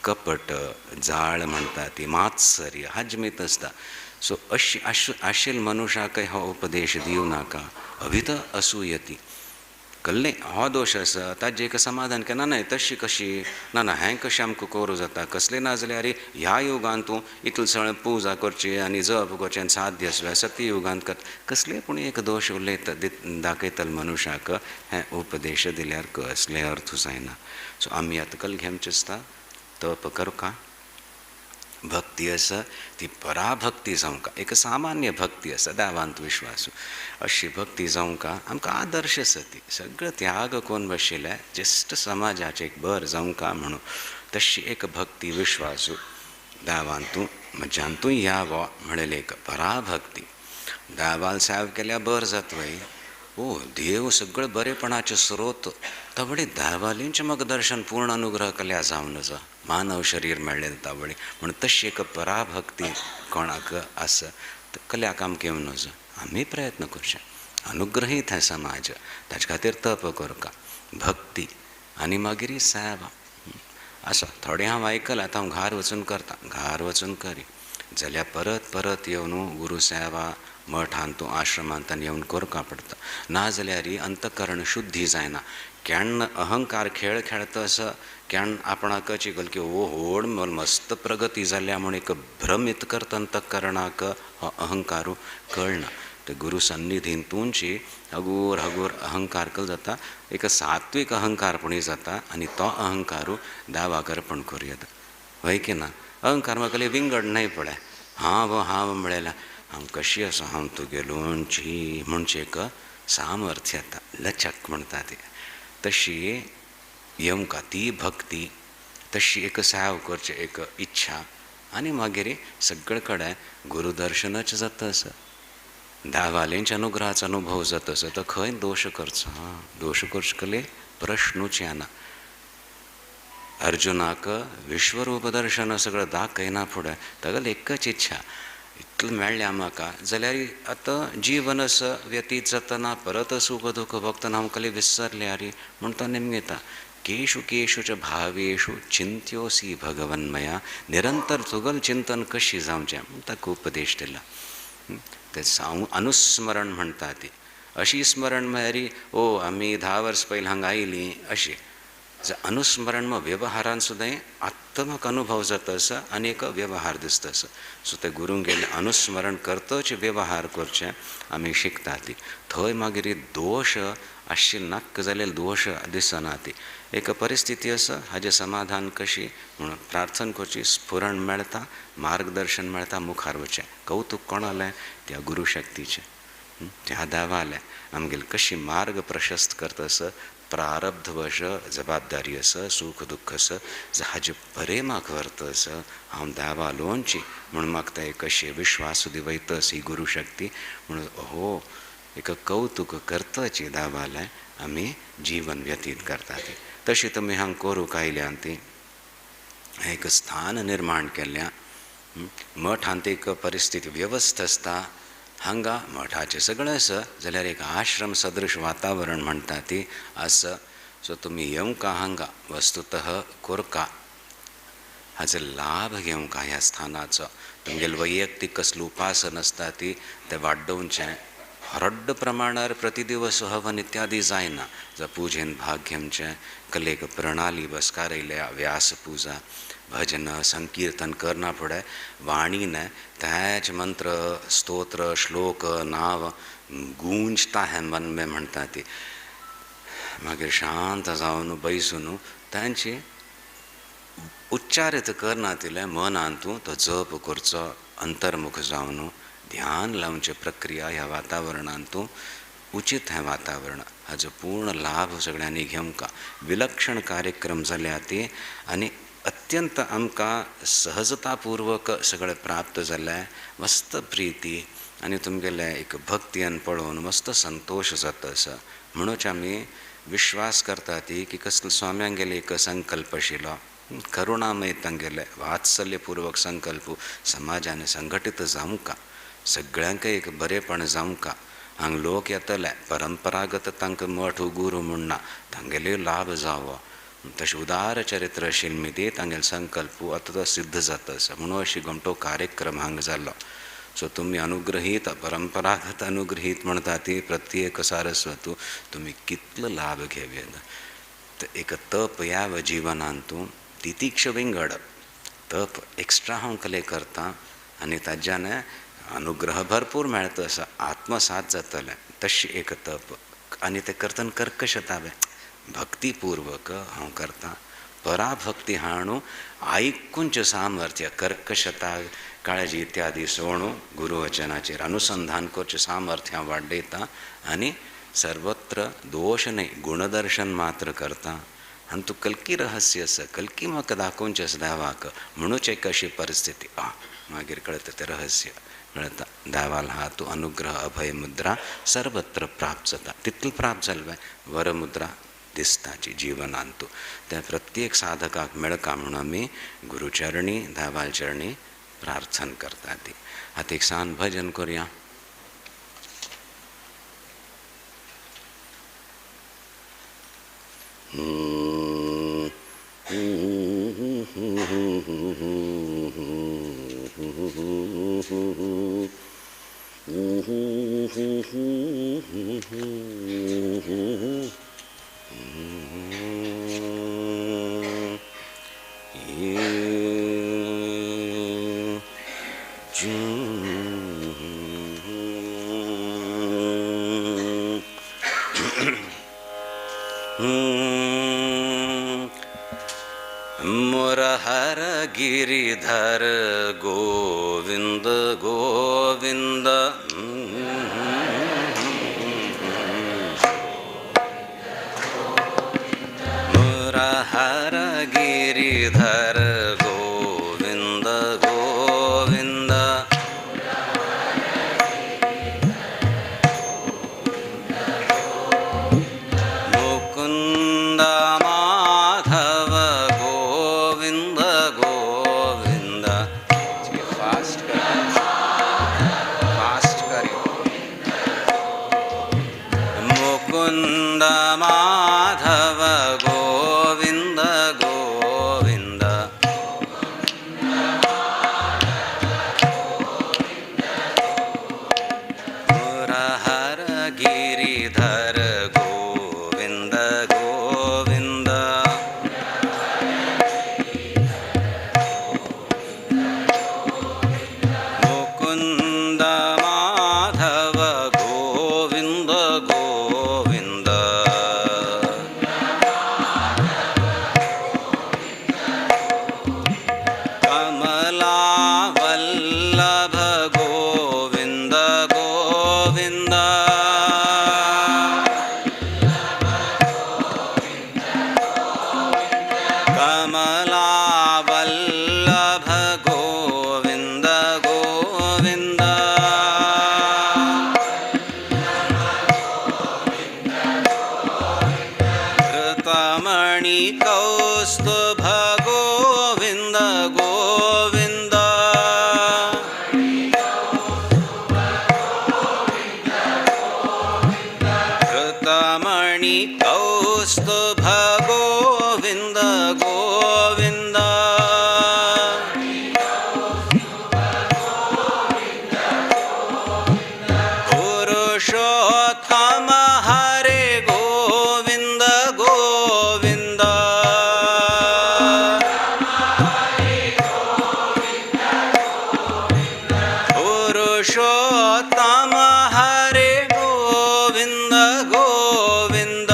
कपट, जाळ म्हणटा ती, मात्सर्य हाजमीत आसता. सो अशी आशिल्ल मनुशाकय हो उपदेश दिवं नाका. अभित असूयती कल्लें हो दोश आसा ताजें एक समाधान केन्ना ना तशी कशी ना ना हें कशें आमकां करूं जाता कसलें ना जाल्यार ह्या युगांत तूं इतलें सगळें पुजा करची आनी जप करचें आनी साध्य आसलें सत्ययुगांत कर कसलें पूण एक दोश उलयता दाखयतले मनुशाक हें उपदेश दिल्यार कसलें अर्थ जायना. सो आमी आतां कल घेवचें आसता तप करका भक्ती आसा ती पराभक्ती जावंका एक सामान्य भक्ती आसा देवांत विश्वास अशी भक्ती जावंका आमकां आदर्श आसा ती सगळो त्याग कोण बशिल्ले जस्ट समाजाचें एक बर जावंका म्हणून तशी एक भक्ती विश्वासू देवांतू म्हज्यांतूय यावो म्हणलें एक पराभक्ती देवान सेव केल्यार बर जाता वय ओ देव सगळें बरेपणाचें स्रोत तावळी देवालींचें म्हाका दर्शन पूर्ण अनुग्रह केल्यार जावन नजो मानव शरीर मेळ्ळें तावळी म्हण तशी एक पराभक्ती कोणाक आसा कल्याक आमकां येवं नजो आमी प्रयत्न करचे अनुग्रहीत हें समाज ताचे खातीर तप करका भक्ती आनी मागीर सेवा आसा थोडें हांव आयकलां आतां हांव घार वचून करता घार वचून करी जाल्यार परत परत येवन गुरू सेवा मठांत तूं आश्रमांत येवन करका पडटा ना जाल्यार अंतकरण शुद्धी जायना केन्ना अहंकार खेळ खेळता आसा केन्ना आपणाक चिकल की ओ व्हड मस्त प्रगती जाल्या म्हूण एक भ्रमीत करता अंतकरणाक हो अहंकारू कळना ते गुरू सन्निधींतूनची हगूर हगूर अहंकार कल जाता एक सात्वीक अहंकार पूण जाता आनी तो अहंकारू देवाक अर्पण करूं येता हय की ना अहंकार म्हाका विंगड न्हय पळय हांव हांव म्हळें हांव कशी आसा हांव तुगेलो ची म्हणचे एक सामर्थ्य येता, लचक म्हणटा ती. तशी येवंका ती भक्ती, तशी एक सेव करची एक इच्छा आनी मागीर सगळे कडेन गुरुदर्शनच जाता आसा, दावालेंच्या अनुग्रहाचो अनुभव जाता आसा. तो खंय दोश करचो, दोश करचे कले प्रश्नूच येना. अर्जुनाक विश्वरूप दर्शन सगळें दाखयना फुडें तागेली एकच इच्छा, इतलें मेळ्ळें म्हाका जाल्यार आतां जीवन असो व्यतीत जातना परत सुख दुःख भोगतना आमकां विसरल्यार म्हूण तो निमगेता. केशु केशु च भावेषु चिंत्योसी भगवन्मया, निरंतर तुगल चिंतन कशी जावचें म्हूण ताका उपदेश दिला. तें अनुस्मरण म्हणटा ती. अशी स्मरण म्हळ्यार ओ आमी 10 वर्स पयलीं हांगा आयलीं अशें. अनुस्मरण मग व्यवहारान सुद्दां आत्मक अनुभव जाता आसा आनी एक व्यवहार दिसता आसा. सो ते गुरूंगेलें अनुस्मरण करतच व्यवहार करचें आमी शिकता ती. थंय मागीर दोश आशिल्ले नाक्क जाल्ले दोश दिसना ती. एक परिस्थिती आसा हाजें समाधान कशी म्हणून प्रार्थना करची, स्फुरण मेळटा, मार्गदर्शन मेळटा, मुखार वचचें. कौतूक कोणालें? त्या गुरुशक्तीचें, त्या देवालें. आमगेले कशी मार्ग प्रशस्त करता आसा, प्रारब्धवश जबाबदारी आसा, सूख दुःख आसा, हाजे प्रेमाक व्हरता आसा हांव देवा लोनची म्हूण म्हाका तें एक अशें विश्वास दिवयता ही गुरुशक्ती म्हणून हो एक कौतूक करताची देवालें आमी जीवन व्यतीत करता ती. तशी तुमी हांगा करूंक आयल्यान ती एक स्थान निर्माण केल्ल्या मठांत एक परिस्थिती व्यवस्था आसता. हांगा मठाचें सगळें आसा जाल्यार एक आश्रम सदृश वातावरण म्हणटा ती आसा. सो तुमी येवंका हांगा वस्तुतः कोरका हाचो लाभ घेवंका ह्या स्थानाचो. तुमगेलें वैयक्तीक कसलें उपासन आसता ती तें वाडोवचें. व्हड प्रमाणार प्रतिदिवस हवन इत्यादी जायना, जावं पुजेन भाग घेवचें, कलेक प्रणाली बसकार येयल्या, व्यास पुजा, भजन संकीर्तन करना फुडें वाणीन त्याच मंत्र स्तोत्र श्लोक नाव गुंजता है मन में म्हणटा ती. मागीर शांत जावन बैसून तांची उच्चारित करनातिल्लें मनांतू तो जप करचो, अंतर्मुख जावन ध्यान लावचे प्रक्रिया ह्या वातावरणांतू उचित हें वातावरण. हाजो पूर्ण लाभ सगळ्यांनी घेवंका. विलक्षण कार्यक्रम जाल्या ती आनी अत्यंत आमकां सहजतापूर्वक सगळें प्राप्त जालें. मस्त प्रिती आनी तुमगेलें एक भक्तियान पळोवन मस्त संतोश जाता आसा. म्हणूच आमी विश्वास करता ती की कसलो स्वाम्यांगेले एक संकल्प आशिल्लो, करुणामय तांगेले वात्सल्यपूर्वक संकल्प समाजान संघटीत जावंका, सगळ्यांक एक बरेपण जावंका. हांगा लोक येतले परंपरागत तांकां मठ गुरू म्हूण ना, तांगेले लाभ जावो. तशें उदार चरित्र आशिल्ली ती तांगेलो संकल्प आतां तो सिद्ध जाता आसा. म्हणून अशी गोमटो कार्यक्रम हांगा जाल्लो. सो तुमी अनुग्रहीत, परंपरागत अनुग्रहीत म्हणटा ती प्रत्येक सारस्वतू तुमी कितलो लाभ घेवया. एक तप ह्या जिवनांत तूं तितीक्ष विंगड तप एक्स्ट्रा हांव कले करता आनी ताज्यान अनुग्रह भरपूर मेळता आसा, आत्मसात जातलें. तशें एक तप आनी तें करतना कर्कशतावे भक्तिपूर्वक हांव करता. पराभक्ती हाणू आयकुंच सामर्थ्य कर्कशता काळजी इत्यादी सोणू गुरुवचनाचेर अनुसंधान करचें सामर्थ्य हांव वाडयता आनी सर्वत्र दोश न्हय गुणदर्शन मात्र करता. आनी तूं कल्की रहस्य आसा, कल्की म्हाका दाखोवचें आसा देवाक, म्हणूच एक अशी परिस्थिती मागीर कळटा तें रहस्य कळटा. देवाल हा तूं अनुग्रह अभय मुद्रा सर्वत्र प्राप्त जाता. तितलें प्राप्त जालें वरमुद्रा दिसताची जिवनांतू त्या प्रत्येक साधकाक मेळका म्हणून आमी गुरुचरणी देवालचरणी प्रार्थना करता ती. आतां एक सान भजन करुया. मुरहर गिरिधर गोविंद गोविंद। गिरिधर गोविंद गोविंद। मुकुंद माधव गोविंद गोविंद। फास्ट कर, फास्ट कर। मुकुंद माधव गोविंद गोविंद। मुरहर गिरिधर गोविंद गोविंद। मुकुंद माधव गोविंद गोविंद। कमला वल्लभ गोविंद गोविंद। कमला वल्लभ गोविंद गोविंद। धृतमणि कौस्तुभ गोविंद गोविंद। धृतमणि कौस्तुभ गोविंद गोविंद। पुरुषोत्तम हरे गोविंद गोविंद। पुरुषोत्तम हरे गोविंद गोविंद।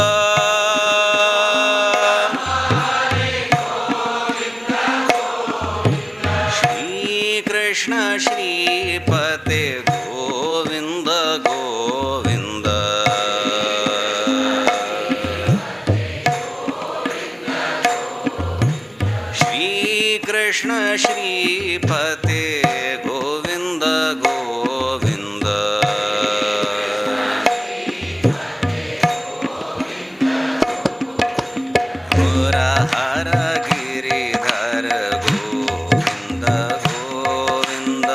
श्री कृष्ण श्रीपते गोविंद गोविंद। श्री कृष्ण श्रीपते गोविंद गोविंद। हर गिरिधर गोविंद गोविंद।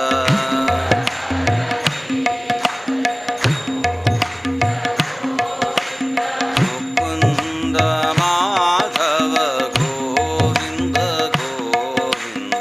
मुकुंद माधव गोविंद गोविंद।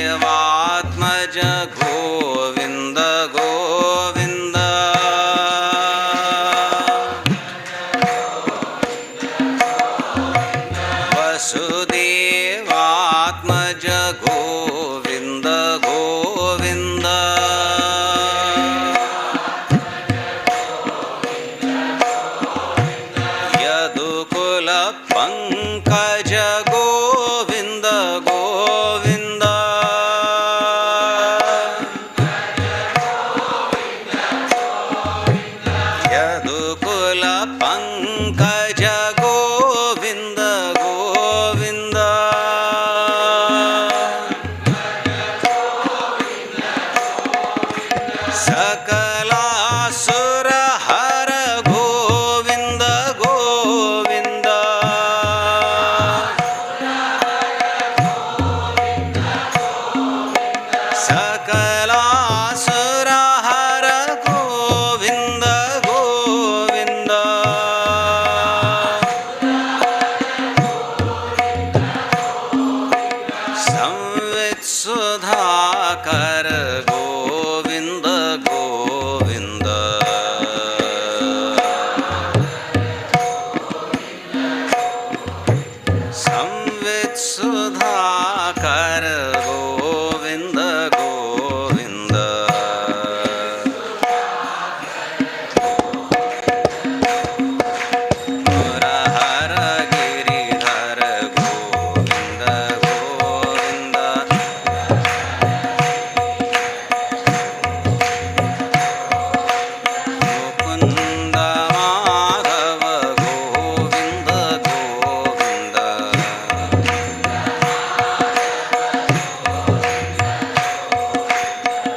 वसुदेवात्मज गोविंद गोविंद। वसुदेवात्मज गोविंद गोविंद। यदुकुल पंकज गोविंद गोविंद। यदुकुल पंकज गोविंद गोविंद। सकलासुर हर गोविंद गोविंद। सकलासुर हर गोविंद गोविंद। संवित् सुधाकर गोविंद गोविंद। संवित् सुधाकर गोविंद गोविंद। मुरहर गिरिधर गोविंद गोविंद। मुकुंद माधव गोविंद गोविंद।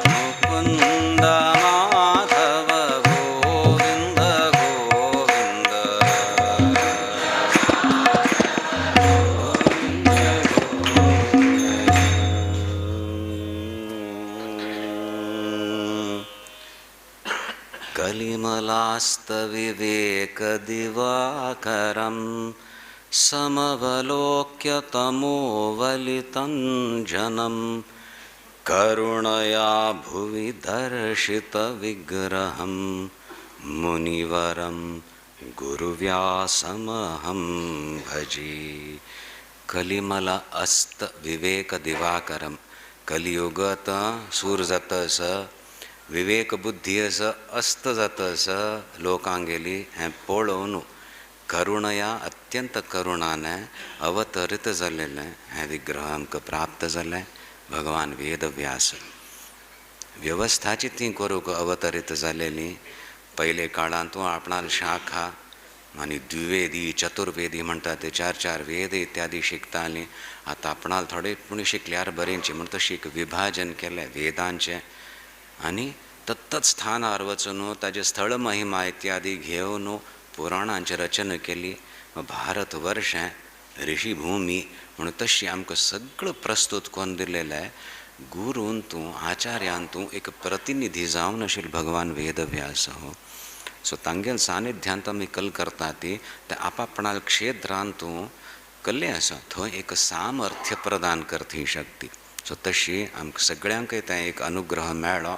मुकुंद माधव गोविंद गोविंद। कलिमलास्तविवेकदिवाकरं समवलोक्य तमोवलितं जनं करुणया भुवि दर्शितविग्रहं मुनिवरं गुरुव्यासमहं भजे। कलिमल अस्त विवेक दिवाकरम। कलियुगत सूर जाता आसा, विवेक बुद्धी आसा, अस्त जाता आसा लोकांगेली हें पळोवन करुणया अत्यंत करुणान अवतरित जाल्लें हें विग्रह आमकां प्राप्त जालें। भगवान वेदव्यास वेवस्थाची ती करूंक अवतरित जालेली। पयले काळांत आपणाल शाखा आनी द्विवेदी चतुर्वेदी म्हणटा ते चार चार वेद इत्यादी शिकतालीं। आतां आपणाल थोडे पूण शिकल्यार बरेंची म्हण तशें एक विभाजन केलें वेदांचें आनी तत्तत् स्थानार वचून ताजे स्थळ महिमा इत्यादी घेवन पुराणांची रचना केली। भारतवर्ष हें ऋषिभूमी म्हणून तशी आमकां सगळं प्रस्तुत करून दिलेलें। गुरून तूं आचार्यान तूं एक प्रतिनिधी जावन आशिल्लो भगवान वेदव्यास हो। सो तांगेल सानिध्यांत आमी कल करता ती ते आपापणाल क्षेत्रांत तूं कल्ले आसा थंय एक सामर्थ्य प्रदान करता ही शक्ती। सो तशी आमकां सगळ्यांकय तें एक अनुग्रह मेळ्ळो।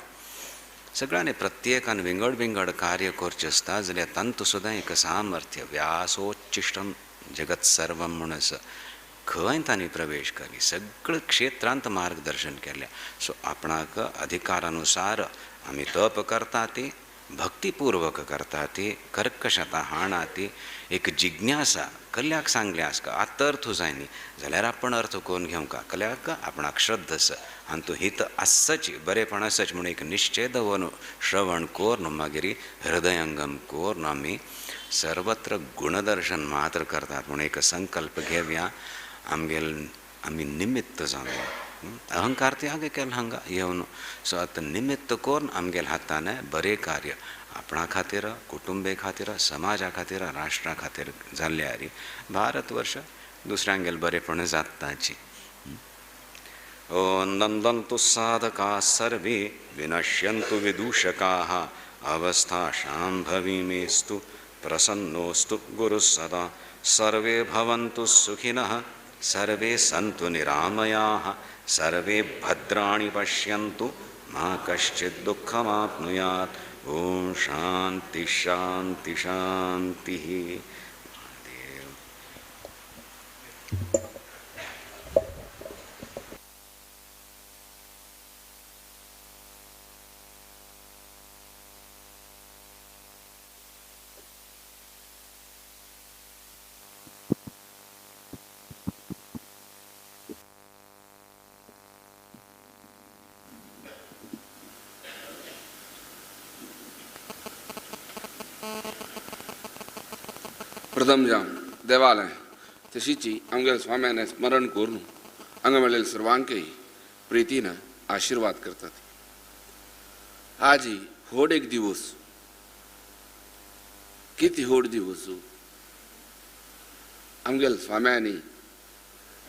सगळ्यांनी प्रत्येकान विंगड विंगड कार्य करचें आसता जाल्यार तांतूं सुद्दां एक सामर्थ्य व्यासोच्चिश्टम जगत सर्वम म्हूण आसा खंय तांणी प्रवेश केली सगळ्या क्षेत्रांत मार्गदर्शन केलें। सो आपणाक अधिकारानुसार आमी तप करता ती भक्तिपूर्वक करता ती कर्कशता हाणा ती एक जिज्ञासा कल्याक सांगलें आसका आतां अर्थ जाय न्ही जाल्यार आपण अर्थ करून घेवंका कल्याक आपणाक श्रद्धा आसा आनी तूं हित आसची बरेपण आसच म्हूण एक निश्चय दवरून श्रवण करून मागीर हृदयंगम करून आमी सर्वत्र गुणदर्शन मात्र करतात म्हूण एक संकल्प घेवया। आमगेल आमी निमित्त जावया अहंकार त्याग केला हांगा येवन। सो आतां निमित्त करून आमगेल हातान बरें कार्य आपणा खातीर कुटुंबे खातीर समाजा खातीर राष्ट्रा खातीर जाल्यार भारतवर्ष दुसऱ्यांगेल बरेपण जाताची। ओम नंदन्तु साधका सर्वे विनश्यन्तु विदूषकाः अवस्था शाम्भवी मेस्तु प्रसन्नोस्तु गुरुः सदा। सर्वे भवन्तु सुखिनः सर्वे सन्तु निरामयाः सर्वे भद्राणि पश्यन्तु मा कश्चित् दुःखमाप्नुयात्। ॐ शान्ति शान्ति शान्तिः। महादेव। प्रथम जाम देवालय तशीची आमगेल्या स्वाम्याने स्मरण करून हांगा मेळिल्ले सर्वांकय प्रितीन आशीर्वाद करतात। आजी होड एक दिवस, किती होड दिवस आमगेल्या स्वाम्यांनी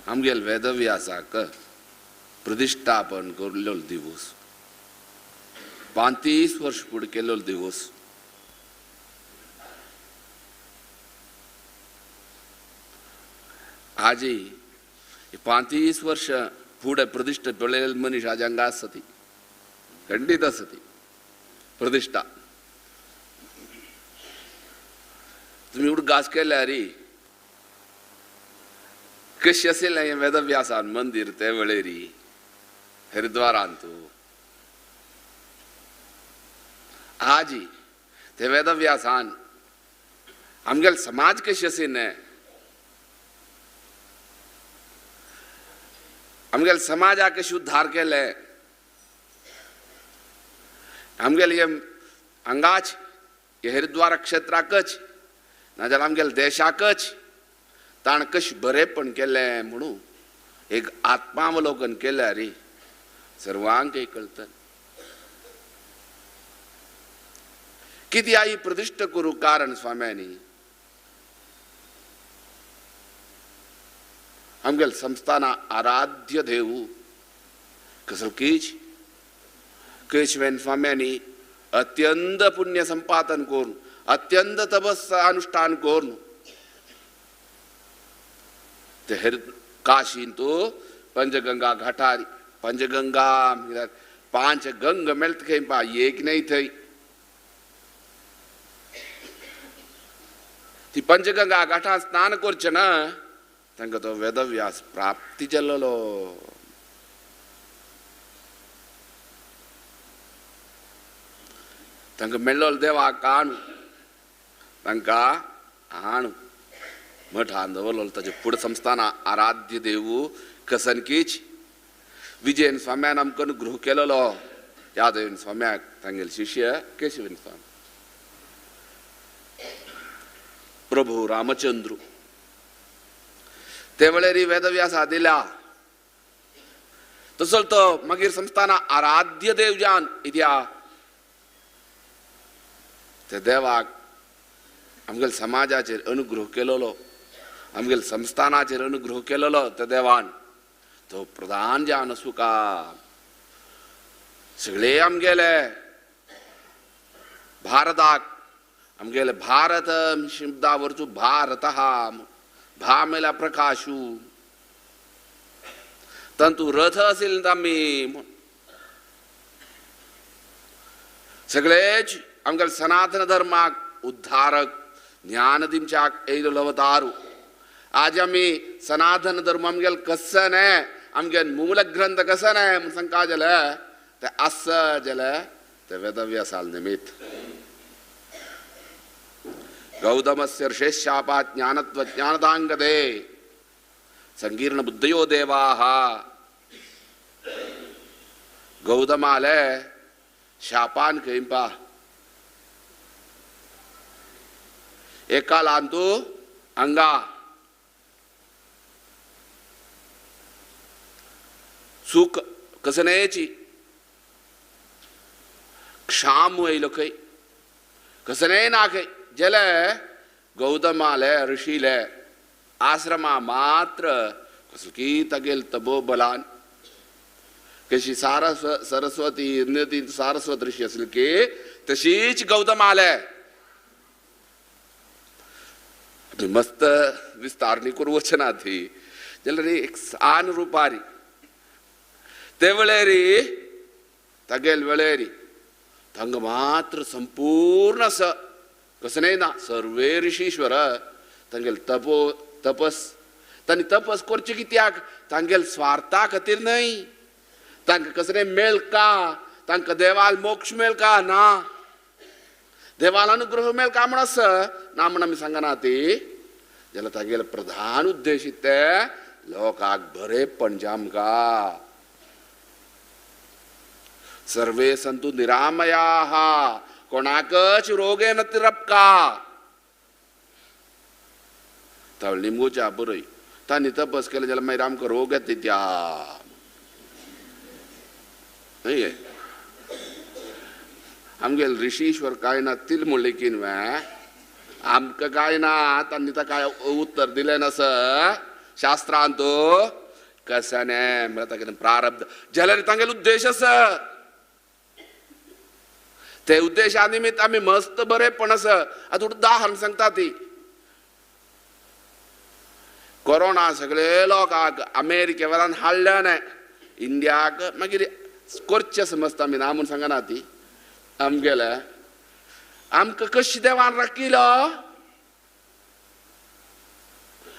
आमगेल्या वेदव्यासाक प्रतिष्ठापन केल्लो दिवस, 35 वर्ष फुडें केल्लो दिवस। आजी 35 वर्ष फुडें प्रतिष्ठा पळयलेले मनीस आज हांगा आसती, खंडीत आसती प्रतिष्ठा। तुमी उडगास केल्यार कशी आशिल्लें हें वेदव्यासान मंदीर ते वेळेरी हरिद्वारांत। आजी ते वेदव्यासान आमगेले समाज कशी आशिल्लें, आमगेले समाजाक कशें उद्धार केले, आमगेले हे हांगाच हे हरिद्वार क्षेत्राकच नाजाल्यार आमगेले देशाकच ताणें कशें बरेंपण केलें म्हणून एक आत्मावलोकन केल्यार रे सर्वांकय कळटलें। कितें आई प्रतिश्ठा करूं कारण स्वाम्यांनी आमगेले संस्थाना आराध्य देव कसलकीच केशवेन स्वाम्यांनी अत्यंत पुण्य संपादन करून अत्यंत तपस अनुष्ठान करून ते हर काशीन तो पंचगंगा घाटारी, पंचगंगा पांच गंग मेळत खंय पा एक न्हय थंय ती पंचगंगा घाटान स्नान करचें ना तांकां तो वेदव्यास प्राप्ती जाल्लो। तांकां मेळ्ळो देवाक आणू, तांकां आणू मठान दवरलो ताचे फुडें संस्थाना आराध्य देव कसनकीच विजयन स्वाम्यान आमकां अनुग्रह केलेलो। यादवेन स्वाम्याक तांगेले शिष्य केशवेन स्वामी प्रभू रामचंद्र ते वेळेर वेदव्यास दिल्या तसो तो मागीर संस्थाना आराध्य देव जान इत्या ते देवाक आमगेले समाजाचेर अनुग्रह केलेलो, आमगेले संस्थानाचेर अनुग्रह केलेलो त्या देवान तो प्रधान जावन आसूं का सगळे आमगेले भारताक आमगेले भारत शब्दावरचो भारत भा मेला प्रकाशू तांतू रथ असेल आमी सगळेच आमगेले सनातन धर्माक उद्धारक ज्ञान दिमच्याक येयलो अवतारू। आज आमी सनातन धर्म आमगेले कसं न्हय, आमगे मूल ग्रंथ कसं न्हय म्हूण सांगता जाल्यार ते आसा जाल्यार ते वेदव्यासाल निमित्त। गौतमस्य ऋषेशापात् ज्ञानत्व ज्ञानदांगदे संकीर्ण बुद्धयो देवाः। गौतमाले शापान खंयपा एकालांतू अंगा सुख कसनेची क्षाम येयलो खंय कसने ना खंय जेले गौतमाले ऋषीले आश्रमा मात्र कसकी तगेल तबो बलान कशी सरस्वती नदी सारस्वत ऋषी असली की तशीच गौतमाले मस्त विस्तारणी करू वचना थी जाल्यार एक सान रुपारी ते वेळेरी तागेल वेळेरी तांकां मात्र संपूर्ण आसा कसं न्हय ना सर्वे ऋषीश्वर तांगेल तपो तपस तांणी तपस करचे कित्याक तांगेल स्वार्था खातीर न्हय तांकां कसलें मेळका तांकां देवाल मोक्ष मेळका ना देवाल अनुग्रह मेळका म्हण आसा ना म्हण आमी सांगना ती जाल्यार तागेले प्रधान उद्देश ते लोकांक बरेपण आमकां सर्वे संतु निरामयाः कोणाकच रोगे न तिरपका तावळ निमगोच्या बरय तांणी तपस केलें जाल्यार मागीर आमकां रोग येता त्या न्हय आमगेले ऋषीश्वर काय ना तील म्हणलें की न्हय आमकां काय ना तांणी ताका उत्तर दिलें ना सर शास्त्रांत कशें न्हय म्हळ्यार तागेलें प्रारब्ध जाल्यार तांगेलो उद्देश आसा ते उद्देशा निमित्त आमी मस्त बरेपण आसा आतां उदाहरण सांगता ती कोरोना सगळे लोकांक अमेरिके वयल्यान हाडल्या न्हय इंडियाक मागीर करचें समजता आमी ना म्हूण सांगना ती आमगेले आमकां कशी देवान राखिलो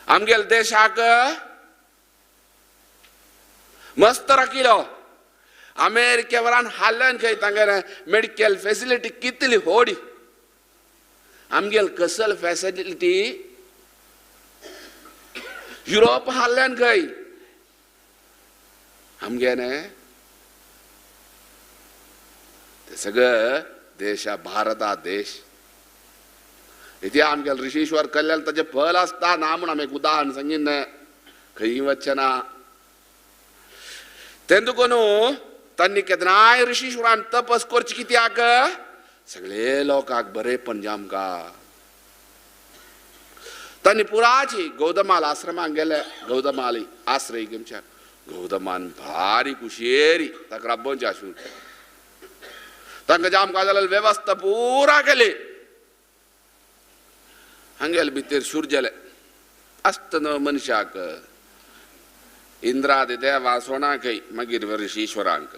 आमगेले देशाक मस्त राखिलो अमेरिके वयल्यान हाडल्यान खंय तांगेले मेडिकल फेसिलिटी कितली होडी आमगेले कसल फेसिलिटी युरोप हाडल्यान खंय आमगेले ते सगळं देशा भारता देश इथे आमगेले ऋषीश्वर कल्याण ताजें फल आसता ना म्हूण आमी एक उदाहरण सांगीन न्हय खंय वचचें ना तें तुका न्हू तांणी केन्नाय ऋषीश्वरान तपस करची कित्याक सगळे लोकांक बरेपण आमकां तांणी पुराची गौतमाल आश्रमाक गेले गौतमाली आश्रय घेवच्या गौतमान भारी कुशेरी ताका राबोवचे आशिल्लें तांकां आमकां जाल्यार वेवस्था पुरा केली हांगेले भितर सूर जाले आसता न्हू मनशाक इंद्रादि देवा सोणाकय मागीर ऋषीश्वरांक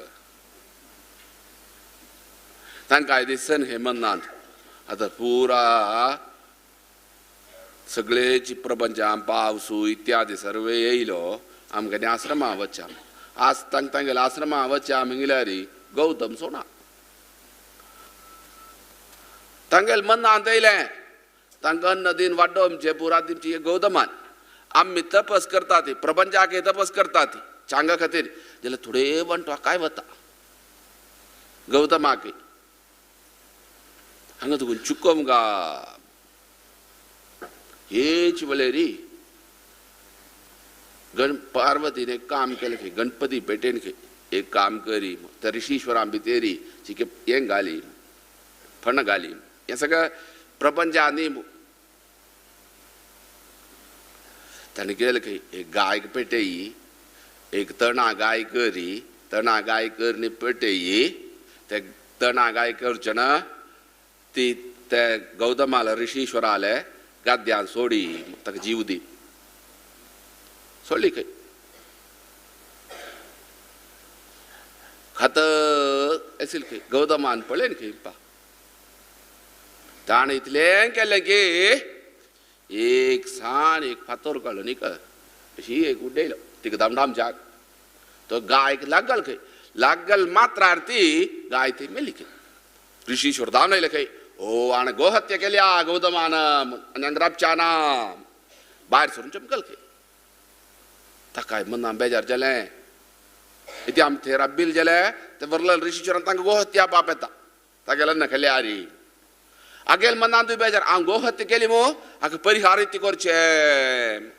तांकां दिसन हे मनांत आतां पुरा सगळेची प्रपंचां पावसू इत्यादी सर्वे येयलो आमकां आश्रमा वच्चा आज तांकां तांगेले आश्रमा वच्चा म्हणल्यार गौतम सोणा तांगेले मनांत येयलें तांकां अन्न दिन वाडोवचें पुरा दिवची गौतमान आमी तपस करता ती प्रपंचाक तपस करता ती चांगा खातीर जाल्यार थोडे वणटो काय वता गौतमाक हांगा तुका चुकोम गा हेच वळेरी गण पार्वतीन एक काम केलें खंय गणपती पेटेन खंय एक काम करी त्या ऋषीश्वरां भितरी चिके हें घाली फण घाली हें सगळें प्रपंचा न्ही ताणें केलें खंय एक गायक पेटयी एक तणा गाय करी तणा गाय करणी पेटयी ते तणा गाय करचे ना ती ते गौतमाला ऋषीश्वराले गाद्यान सोडी ताका जीव दी सोडली खंय खात आशिल्ली खंय गौतमान पळयन खंय पा ताणें इतलें केलें की एक सान एक फातोर काडलो न्ही अशी एक उडयलो तिका दामडामच्याक तो गायक लागल खंय लागल मात्रार ती गाय ती मेली खंय ऋषीश्वर धांवन आयले खंय ओ आण गोहत्या केल्या गौतमान आनी हांगा राबच्या ना भायर सरून चमकल खंय ताकाय मना बेजार जालें इतलें आमी थंय राब्बील जालें ते व्हरले ऋषीश्वरान तांकां गोहत्या पाप येता तागेले ना खाली आरी आगेल मनांतूय बेजार हांव गोहत्या केली मू हाका परिहार इतलें करचें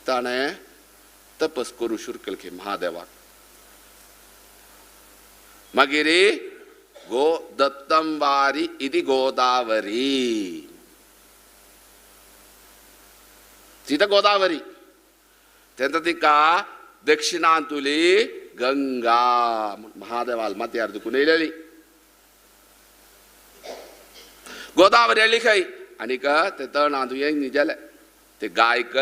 ताणें तपस करूं सुरू केलें खंय महादेवाक मागीर गो दत्तम वारी इति गोदावरी तिथं गोदावरी तेन्ना तिका दक्षिणांतुली गंगा महादेवाल माथ्यार दुखून येयलेली गोदावरी येयली खंय आनीक ते तणांत हें जालें ते गायक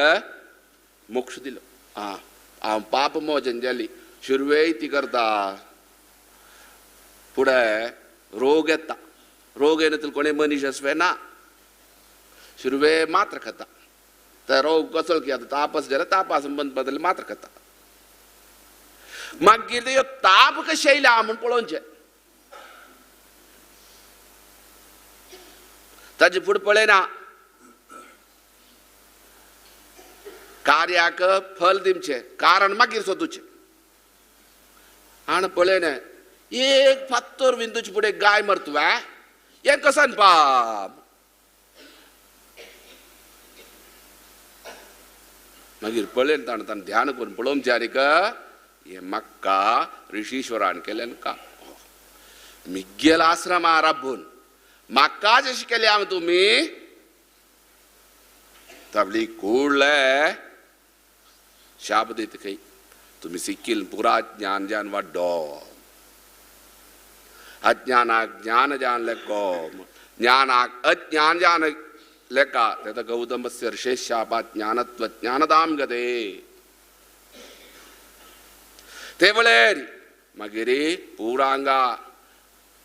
मोक्ष दिलो. आं हांव पाप मोजन जाली सुरवेय ती करता फुडें रोग येता. रोग येना तुका कोणें मनीस आसवे ना सुरवे मात्र खाता ते रोग कसो की आतां तापस जाल्यार तापा संबंद बदल मात्र खाता. मागीर ते ताप कशें येयला म्हूण पळोवचें ताजे फुडें पळयना. कार्याक फल दिवचें कारण मागीर सोदूचें. आनी पळयना एक फात्तोर विंदूचे फुडें गाय मरतू हें कसान पाप. मागीर पळयन ताणें ताणें ध्यान करून पळोवचें आनीक हें म्हाका ऋषीश्वरान केलें का मिगेल आश्रमा राबून म्हाकाच अशें केलें हांव तुमी ताबली कुडले शाप दित खंय तुमी सिक्कील पुरा ज्ञान जान वाड्डो अज्ञानाक ज्ञान जान लेको ज्ञानाक अज्ञान जान लेका तेता गौतमस्य ऋषेः शापात् ज्ञानत्व ज्ञानदां गते. ते वळेर मागीर पुरांगा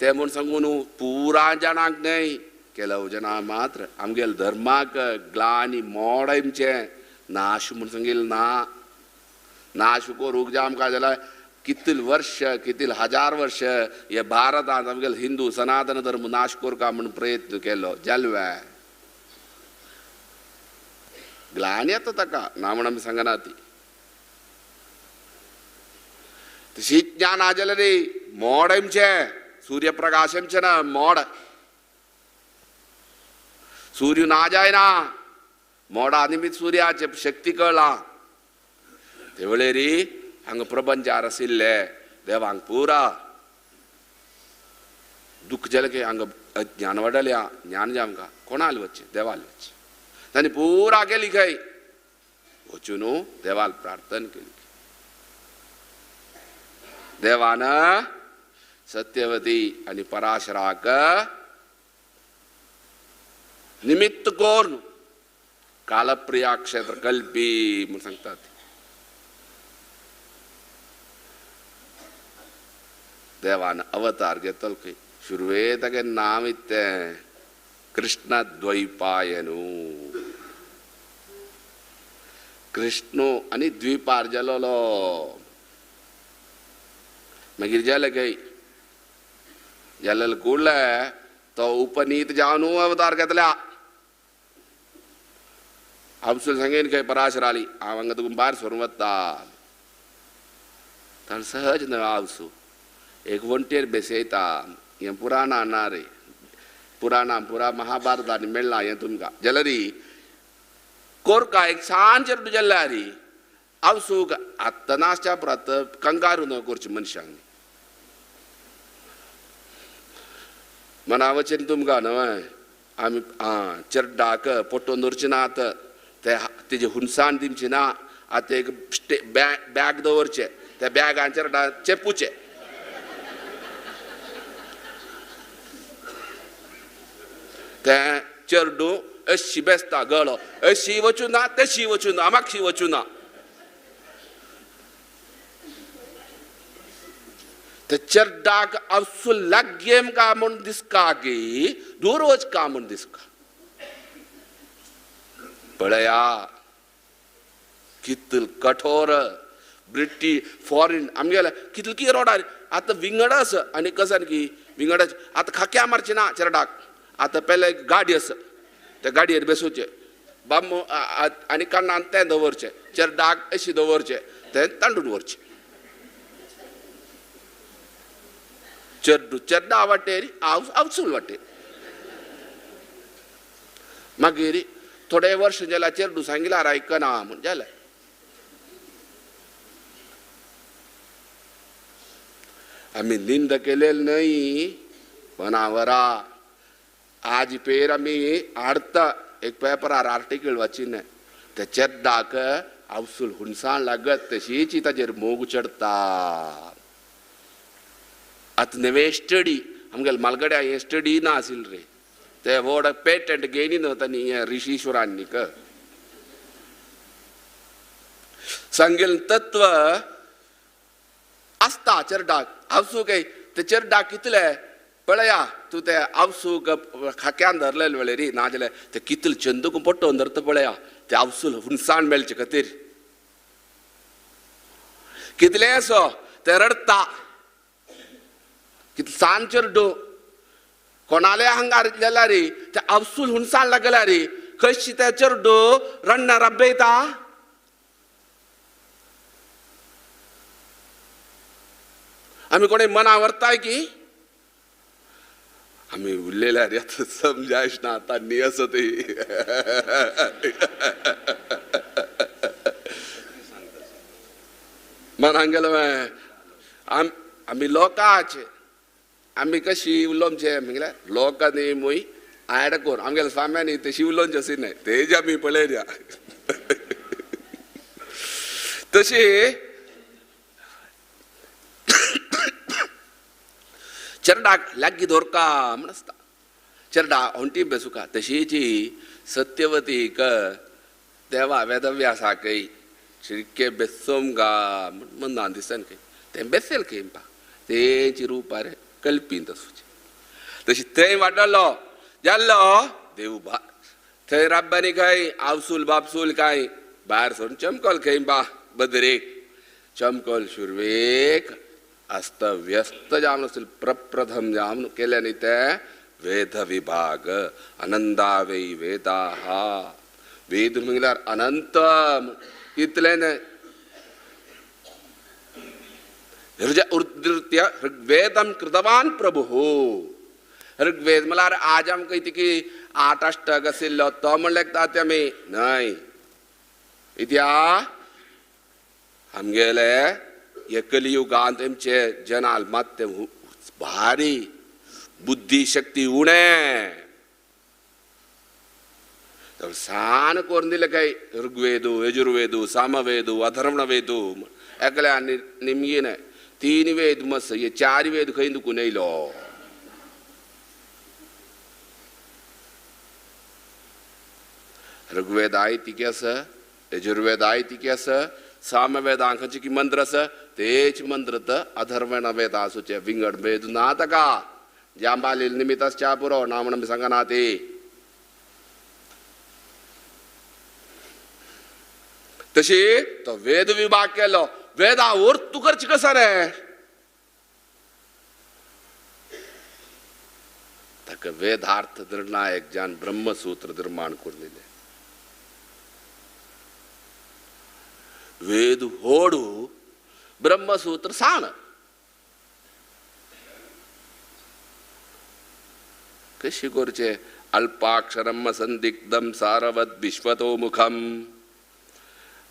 ते म्हूण सांगू न्हू पुरा जाणांक न्हय केलव जना मात्र आमगेल धर्माक ग्लानी मोड आमचें नाश म्हूण सांगील ना नाश करूंक जाय आमकां जाल्यार कितले वर्ष कितले हजार वर्ष हे भारतांत आमगेल हिंदू सनातन धर्म नाश करका म्हूण प्रयत्न केलो जालवे ग्लानी येता ताका ना म्हूण आमी सांगना ती तशी ज्ञान जाल्यार रे मोड आमचें सूर्यप्रकाश आमचें ना मोड सूर्य ना जायना मोडा निमित्त सूर्याचे शक्ती कळ्ळा. ते वेळेरी हांगा प्रपंचार आशिल्ले देवांक पुरा दुःख जालें की हांगा अज्ञान वाडल्या ज्ञान जाय आमकां कोणाल वचचें देवाल वचचें तांणी पुरा केली खंय वचून देवाल प्रार्थना केली. देवान सत्यवती आनी पराशराक निमित्त करून कालप्रिया क्षेत्र कल्पी म्हूण सांगतात. देवान अवतार घेतलो खंय सुरवे तागे नांव इत्तें कृष्ण द्वैपायनू कृष्ण आनी द्वीपार जालोलो. मागीर जालें खंय जालें कुडलें तो उपनीत जावन अवतार घेतल्या. हांव सांगेन खंय पराशराली हांव हांगा तुका भायर सरून वता ताणें सहज न्हय आवसू एक वण्टेर बेसयता. हें पुराणां ना रे पुराणां पुरा महाभारतांनी मेळ्ळां हें तुमकां जाल्यार कोरका एक सान चेडूं जाल्यार आवसूक आत्तां नासच्या पुरात कंगारू न्हय करचें मनशांक मना वचेन तुमकां न्हय आमी आं चेड्डाक पोटोवन दवरचे नात ते तेजे हुनसाण दिवची ना. आतां एक बॅग दवरचें त्या बॅगान चेड्डा चेपुचें तें चेडूं अशी बेसता गळो अशी वचूं ना तशी वचूं ना मागशी वचूं ना. ते चेड्डाक आवसू लागेम का म्हूण दिसका की दूर वच का म्हूण दिसका. पळया कितल कठोर ब्रिटीश फॉरेन आमगेले कितल की रोडार आतां विंगड आसा आनी कसान की विंगड आतां खाक्या मारचे ना चेरडाक. आतां पेले गाडी आसा त्या गाडयेर बेसोवचें बामो आनी कानान तें दवरचें चेरडाक अशी दवरचें तें तांडून व्हरचें. चेड्डू चेड्डा वाटेर हांव आवसूल वाटेर. मागीर थोडे वर्ष जाल्यार चेड्डू सांगिल्यार आयकना म्हूण जालें. आमी निंद केलेली न्हय मनावरा आज पेर आमी हाडता एक पेपरार आर्टिकल वाचिल्लें ते चेड्डाक आवसूल हुनसाण लागत तशीच ताजेर मोग चडता. आतां नवे स्टडी आमगेले मालगड्या हें स्टडी ना आशिल्लें रे ते व्हड पेटंट घेयनी न्हू तांणी हें ऋषीश्वरांनी. सांगेल तत्व आसता चेरडाक आवसू काय ते चेरडाक कितले पळया तूं ते आवसू खाक्यान धरलेले वेळेरी नाजाल्यार ते कितले चंदूक पट्टोवन धरता पळया ते आवसूल हुनसाण मेळचे खातीर कितले असो ते रडटा कितले सान चेरडू कोणाले हांगा गेल्यार ते आवसूल हुनसाण लागल्यार कशी ते चेरडू रडना रब्बयता. आमी कोणी मना व्हरताय की आमी उरलेल्या रे आतां समजायच ना आतां न्ही आसा ती. मनान गेलो आमी लोकांचे आमी कशी उलोवचे म्हळ्यार लोकांनी मुय आड कोर आमगेल्या स्वाम्यांनी तशी उलोवचे अशी न्हय तेजी आमी पळयल्या तशी. चेरडाक लागीं दवरका म्हण आसता चेरडा होंटी बेसुका तशीच सत्यवतीक देवा वेदव्यासाकय शिरके बेसोम गा म्हण मनान दिसन खंय तें बेसेल खंय पा तेंची रुपार कल्पींत आसूचें. तशी थंय वाडलो जाल्लो देव बा थंय राब्बानी खंय आवसूल बापसूल कांय भायर सरून चमकल खंय बा बदरेक चमकल सुरवेक अस्त व्यस्त जावन आसले प्रप्रथम जावन केले न्ही ते वेद विभाग अनंदावै वेदाहा वेद म्हणल्यार अनंत इतलें न्हय. उद्धृत्य ऋग्वेदम कृतवान प्रभु. ऋग्वेद म्हणल्यार आज आमकां की आठ अष्टक आशिल्लो तो म्हण लेखता ते आमी न्हय. इत्या आमगेले हे कलियुगांत आमचे जनाल मात ते भारी बुद्धी शक्ती उणें सान करून दिले काय ऋग्वेदू यजुर्वेदू सामवेदू अथर्वणवेदू एकल्या निमगी न्हय तीन वेद मस हे चार वेद खंय दुखून येयलो. ऋग्वेद I तिके आसा यजुर्वेद I तिके आसा सामवेदां खंयचे की मंत्र आसा तेच मंत्र त अथर्वण वेद आसूचे विंगड वेद ना ताका जांबालील निमित्ताच्या पुरो ना म्हणून सांगना ते. तशी तो वेद विभाग केलो वेदा ओर तूं करची कसा रे ताका वेदार्थ निर्णायक जान ब्रह्मसूत्र निर्माण करून दिलें. वेद होडू ब्रह्मसूत्र सान कशी करचे अल्पाक्षरम संदिग्धम सारवत विश्वतो मुखम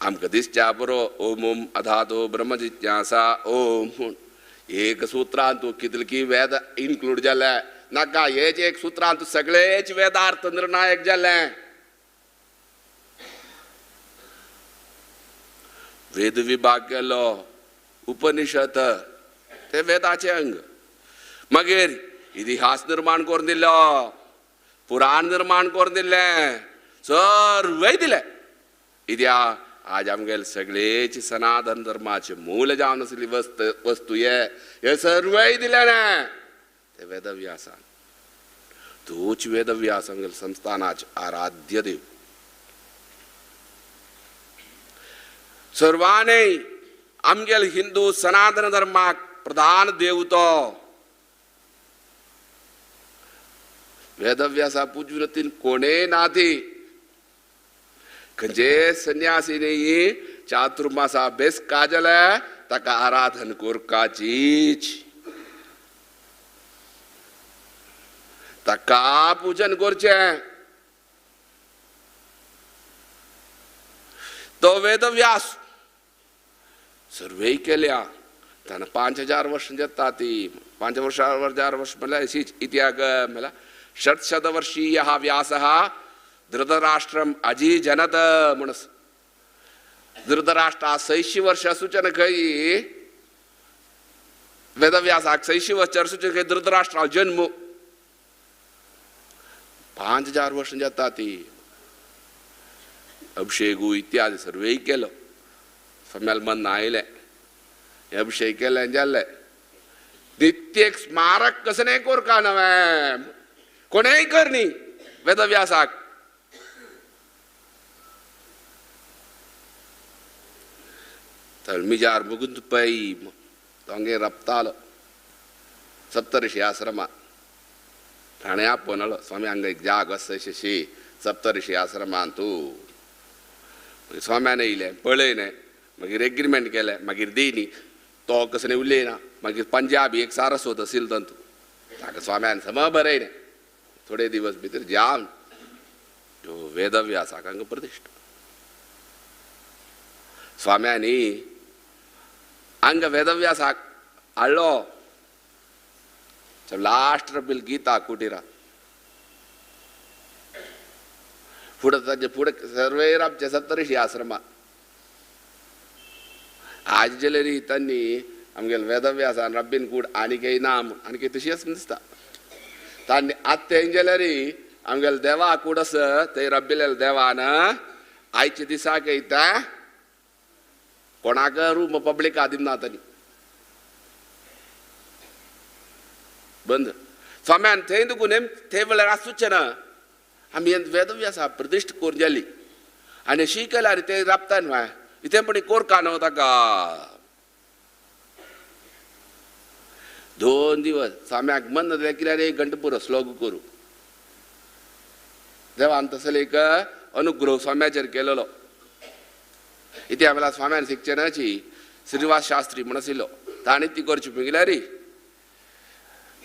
आमकां दिसच्या बरो ओम ओम अधातो ब्रह्म जिज्ञासा ओम म्हूण एक सूत्रांत तूं कितले की वेद इन्क्लूड जाले नाका हेच एक सूत्रांत सगळेच वेदार्थ निर्णायक जाले. वेद विभाग केलो उपनिषद ते वेदाचे अंग. मागीर इतिहास निर्माण करून दिलो पुराण निर्माण करून दिलें सर्वय दिलें. इत्या आज आमगेले सगळेच सनातन धर्माचे मूल जावन आसली वस्तू हे हे सर्वय दिलें ना ते वेदव्यासान. तूच वेदव्यास आमगेले संस्थानाचे आराध्य देव. सर्वांनी आमगेले हिंदू सनातन धर्माक प्रधान देव तो वेदव्यासा पूजून तीन कोणे ना ती खंयचे संन्यासी न्ही चातुर्मासा बेस काजल ताका आराधन करपाचीच ताका पूजन करचें. तो वेदव्यास सर्वेय केल्या ताणें 5000 वर्सां जाता ती 5000 वर्स म्हणल्यार अशीच इतिहास म्हणल्यार षट्शतवर्षीयः व्यासः धृतराष्ट्रम अजीजनत म्हण धृतराष्ट्रा 600 वर्ष आसूचें खंय वेदव्यासाक 600 वर्ष आसूचें खंय धृतराष्ट्रा जन्म 5000 वर्सां जाता ती. अभिषेकू इत्यादी सर्वेय केलो. स्वाम्याल मन आयलें अभिषेक केलें जालें नित्य एक स्मारक कसं नाही कोरका नव्हे कोणेय कर न्ही वेदव्यासाक. तर मिजार मुकुंद पै तोंगे रप्तालो सप्तऋषी आश्रमा ठाणे आपोवनलो स्वामी हांगा एक जाग आसा शी सप्तऋषी आश्रमान तूं स्वाम्यान येयलें पळयलें मागीर एग्रीमेंट केलें मागीर दिनी तो कसं न्ही उलयना मागीर पंजाबी एक सारस्वत आशिल्लो तंतू ताका स्वाम्यान सम बरयलें थोडे दिवस भितर जाम त्यो वेदव्यासाक हांगा प्रतिश्ठा स्वाम्यानी हांगा वेदव्यासाक हाडलो लास्ट रबील गीता कुटीरा फुडें ताजे फुडें सर्वेर आमचे सप्तऋषी आश्रमा आज जेलेरी तांणी आमगेले वेदव्यासान रब्बीन कूड आनी काही ना आनी काही तशी आसा दिसता तांणी आतां तें जेलेरी आमगेले देवा कूड आसा ते रब्बिले देवान आयच्या दिसाक येता कोणाक रूम पब्लिक आदिम ना तांणी बंद स्वाम्यान थंय दुखून थंय वेळार आसूचें ना आमी वेदव्यासा प्रतिश्ठ करून जाली आनी शी केल्यार ते राबता न्हय इतें पण कोरका न्हू ताका 2 दिवस स्वाम्याक मन जालें कित्याक एक घंटा पुरो श्लोक करूं देवान तसलो एक अनुग्रह स्वाम्याचेर केलेलो. इते आमला स्वाम्यान शिक्षणाची श्रीनिवास शास्त्री म्हण आशिल्लो ताणें ती करची पळयल्यार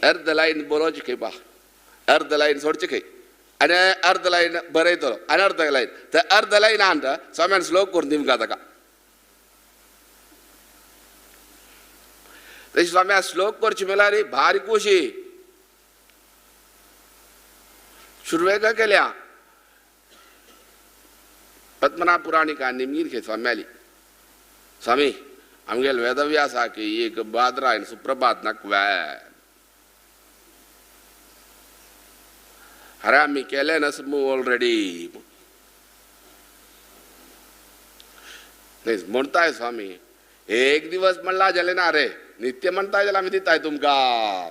अर्द लायन बरोवची खंय पा अर्द लायन सोडची खंय आनी अर्द लायन बरयतलो आनी अर्द लायन ते अर्द लायन आन स्वाम्यान श्लोक करून दिवंक ताका. तशी स्वाम्या श्लोक करची म्हणल्यार भारी खोशी सुरवेक केल्या पद्मनाभ पुराणिका निमगीर खे स्वाम्याली स्वामी आमगेले वेदव्यासा की एक बादरायण सुप्रभात नाकवे अरे आमी केलें नस मू ऑलरेडी म्हणताय स्वामी एक दिवस म्हणला जालें ना रे नित्य म्हणताय जाल्यार आमी दिताय तुमकां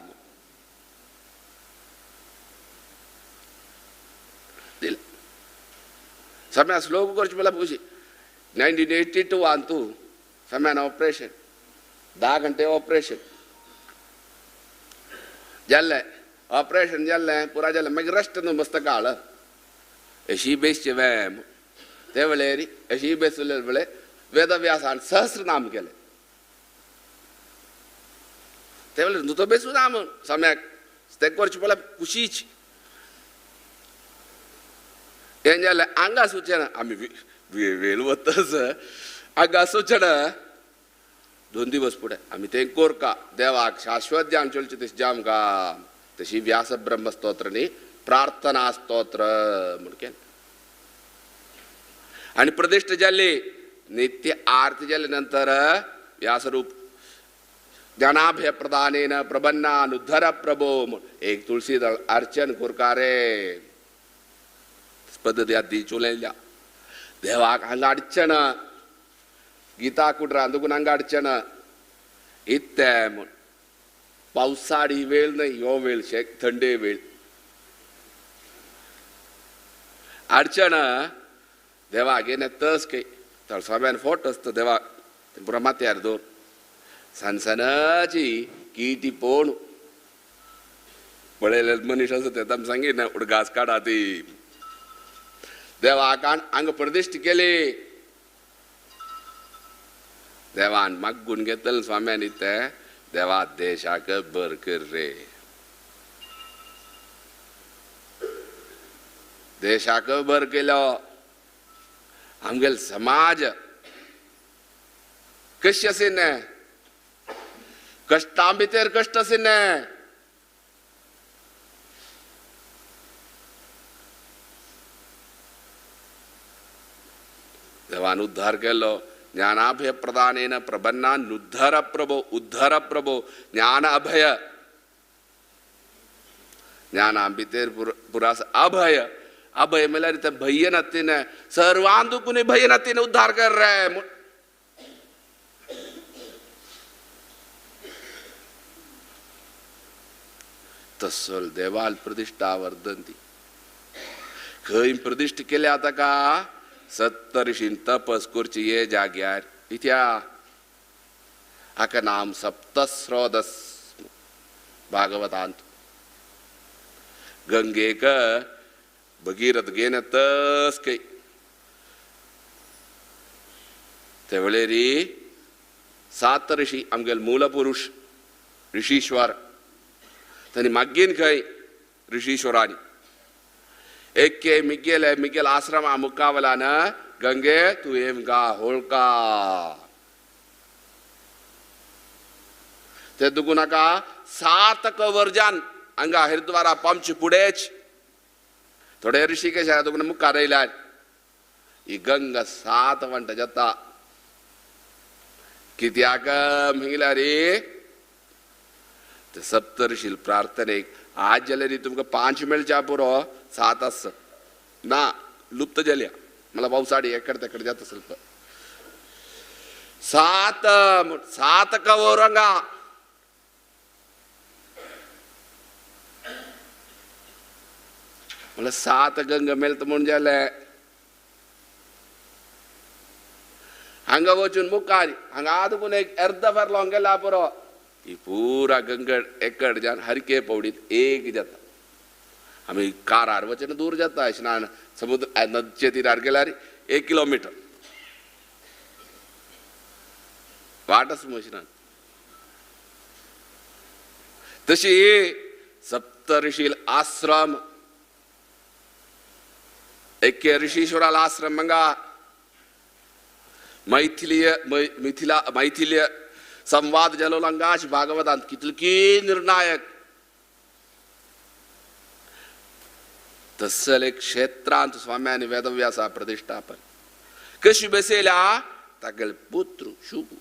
दिलें. स्वाम्या श्लोक करचे म्हणल्यार खुशी 1982 आन तूं स्वाम्यान ऑपरेशन 10 घंटे ऑपरेशन जालें ऑपरेशन जालें पुरा जालें मागीर रेस्ट न्हू मस्त काळ अशी बेसचे व्यायाम ते वेळेर अशी बेसले वेळे वेदव्यासान सहस्रनाम केलें ते वेळेर न्हू तो बेसू ना म्हूण स्वाम्याक तें करचें पळय खुशीच हें जालें आंगा सुचना आमी वेळ वतच आंगा सुचना 2 दिवस फुडें आमी तें कोरका देवाक शाश्वत जाम चलचें तशें जाम गा तशी व्यास ब्रह्मस्तोत्र न्ही प्रार्थना स्तोत्र म्हूण केलें आनी प्रतिश्ठा जाली नित्य आरती जाले नंतर व्यासरूप ज्ञानाभय प्रदानेन प्रबन्नानुद्धर प्रभो म्हूण एक तुळसी दळ अर्चन कोरका रे पद्दती आदी चुलयल्या देवाक हांगा अडचण गीता कुडरा दुखून हांगा अडचण इत्तें म्हूण पावसाळी वेळ न्हय ह्यो वेळ शेक थंडे वेळ अडचण देवाक येणे तस खंय तर स्वाम्यान फोट आसता देवाक पुरा माथ्यार दवर सनसनाची किटी पोण पळयले मनीस आसा ते आमी सांगिना उडगास काडा ती देवाक हांगा प्रतिश्ठा केली देवान मागून घेतले स्वाम्यान ते देवा देशाक बर कर रे देशाक बर केलो आमगेलो समाज कशी आशिल्ले कश्टां भितर कश्ट आशिल्ले देवान उद्धार केलो ज्ञानाभय प्रदानेन प्रबन्नानुद्धर प्रभो उद्धार प्रभो ज्ञान अभय ज्ञाना भितर पुरास अभय अभय म्हळ्यार ते भय नातीने सर्वान दुखून भय नातीने उद्धार कर रे. तसल देवाल प्रतिश्ठा वर्धंती. खंय प्रतिश्ठा केल्या ताका सप्तर्षीन तपस करची ये जाग्यार इत्या हाका नाम सप्तस्रोतस भागवतांत. गंगेक भगीरथ घेन तस कै ते वेळेरी सात ऋषी आमगेले मूलपुरुष ऋषीश्वर तांणी मागीन खंय ऋषीश्वरांनी एके मिगेले मिगेल आश्रमा मुखावलान गंगे तूं येमका होळका ते दुखू नाका 7 वर्जान हांगा हरिद्वारा पामचे पुडेच थोडे ऋषिकेश दुखून मुखार येयल्यार ही गंगा 7 वांटा जाता. कित्याक म्हणल्यार ते सप्तर्षील प्रार्थनेक आज जाल्यार तुमकां 5 मेळच्या पुरो 7 आस ना लुप्त जाल्या मला पावसाडी एकडे तेकडे जाता ಸ್ವಲ್ಪ 7 7 कवरंगा मला 7 गंगा मेळता म्हूण जालें. हांगा वचून मुखार हांगा आदकून एक अर्द फार गेला पुरो ही पुरा गंगड एकड जावन हरके पवडीत एक जाता. आमी कारार वचून दूर जाता स्नान समुद्र नदचे तिरार गेल्यार 1 किलोमीटर वाट आसा स्नान. तशी सप्तर्षील आश्रम एके ऋषीश्वराल आश्रम मंगा मैथिलीय मिथिला मैथिलीय संवाद जालो हांगाच भागवतांत कितलकी निर्णायक तसले क्षेत्रांत स्वाम्यानी वेदव्यासा प्रतिष्ठापन कशी बसयल्या तागेले पुत्र शुकू.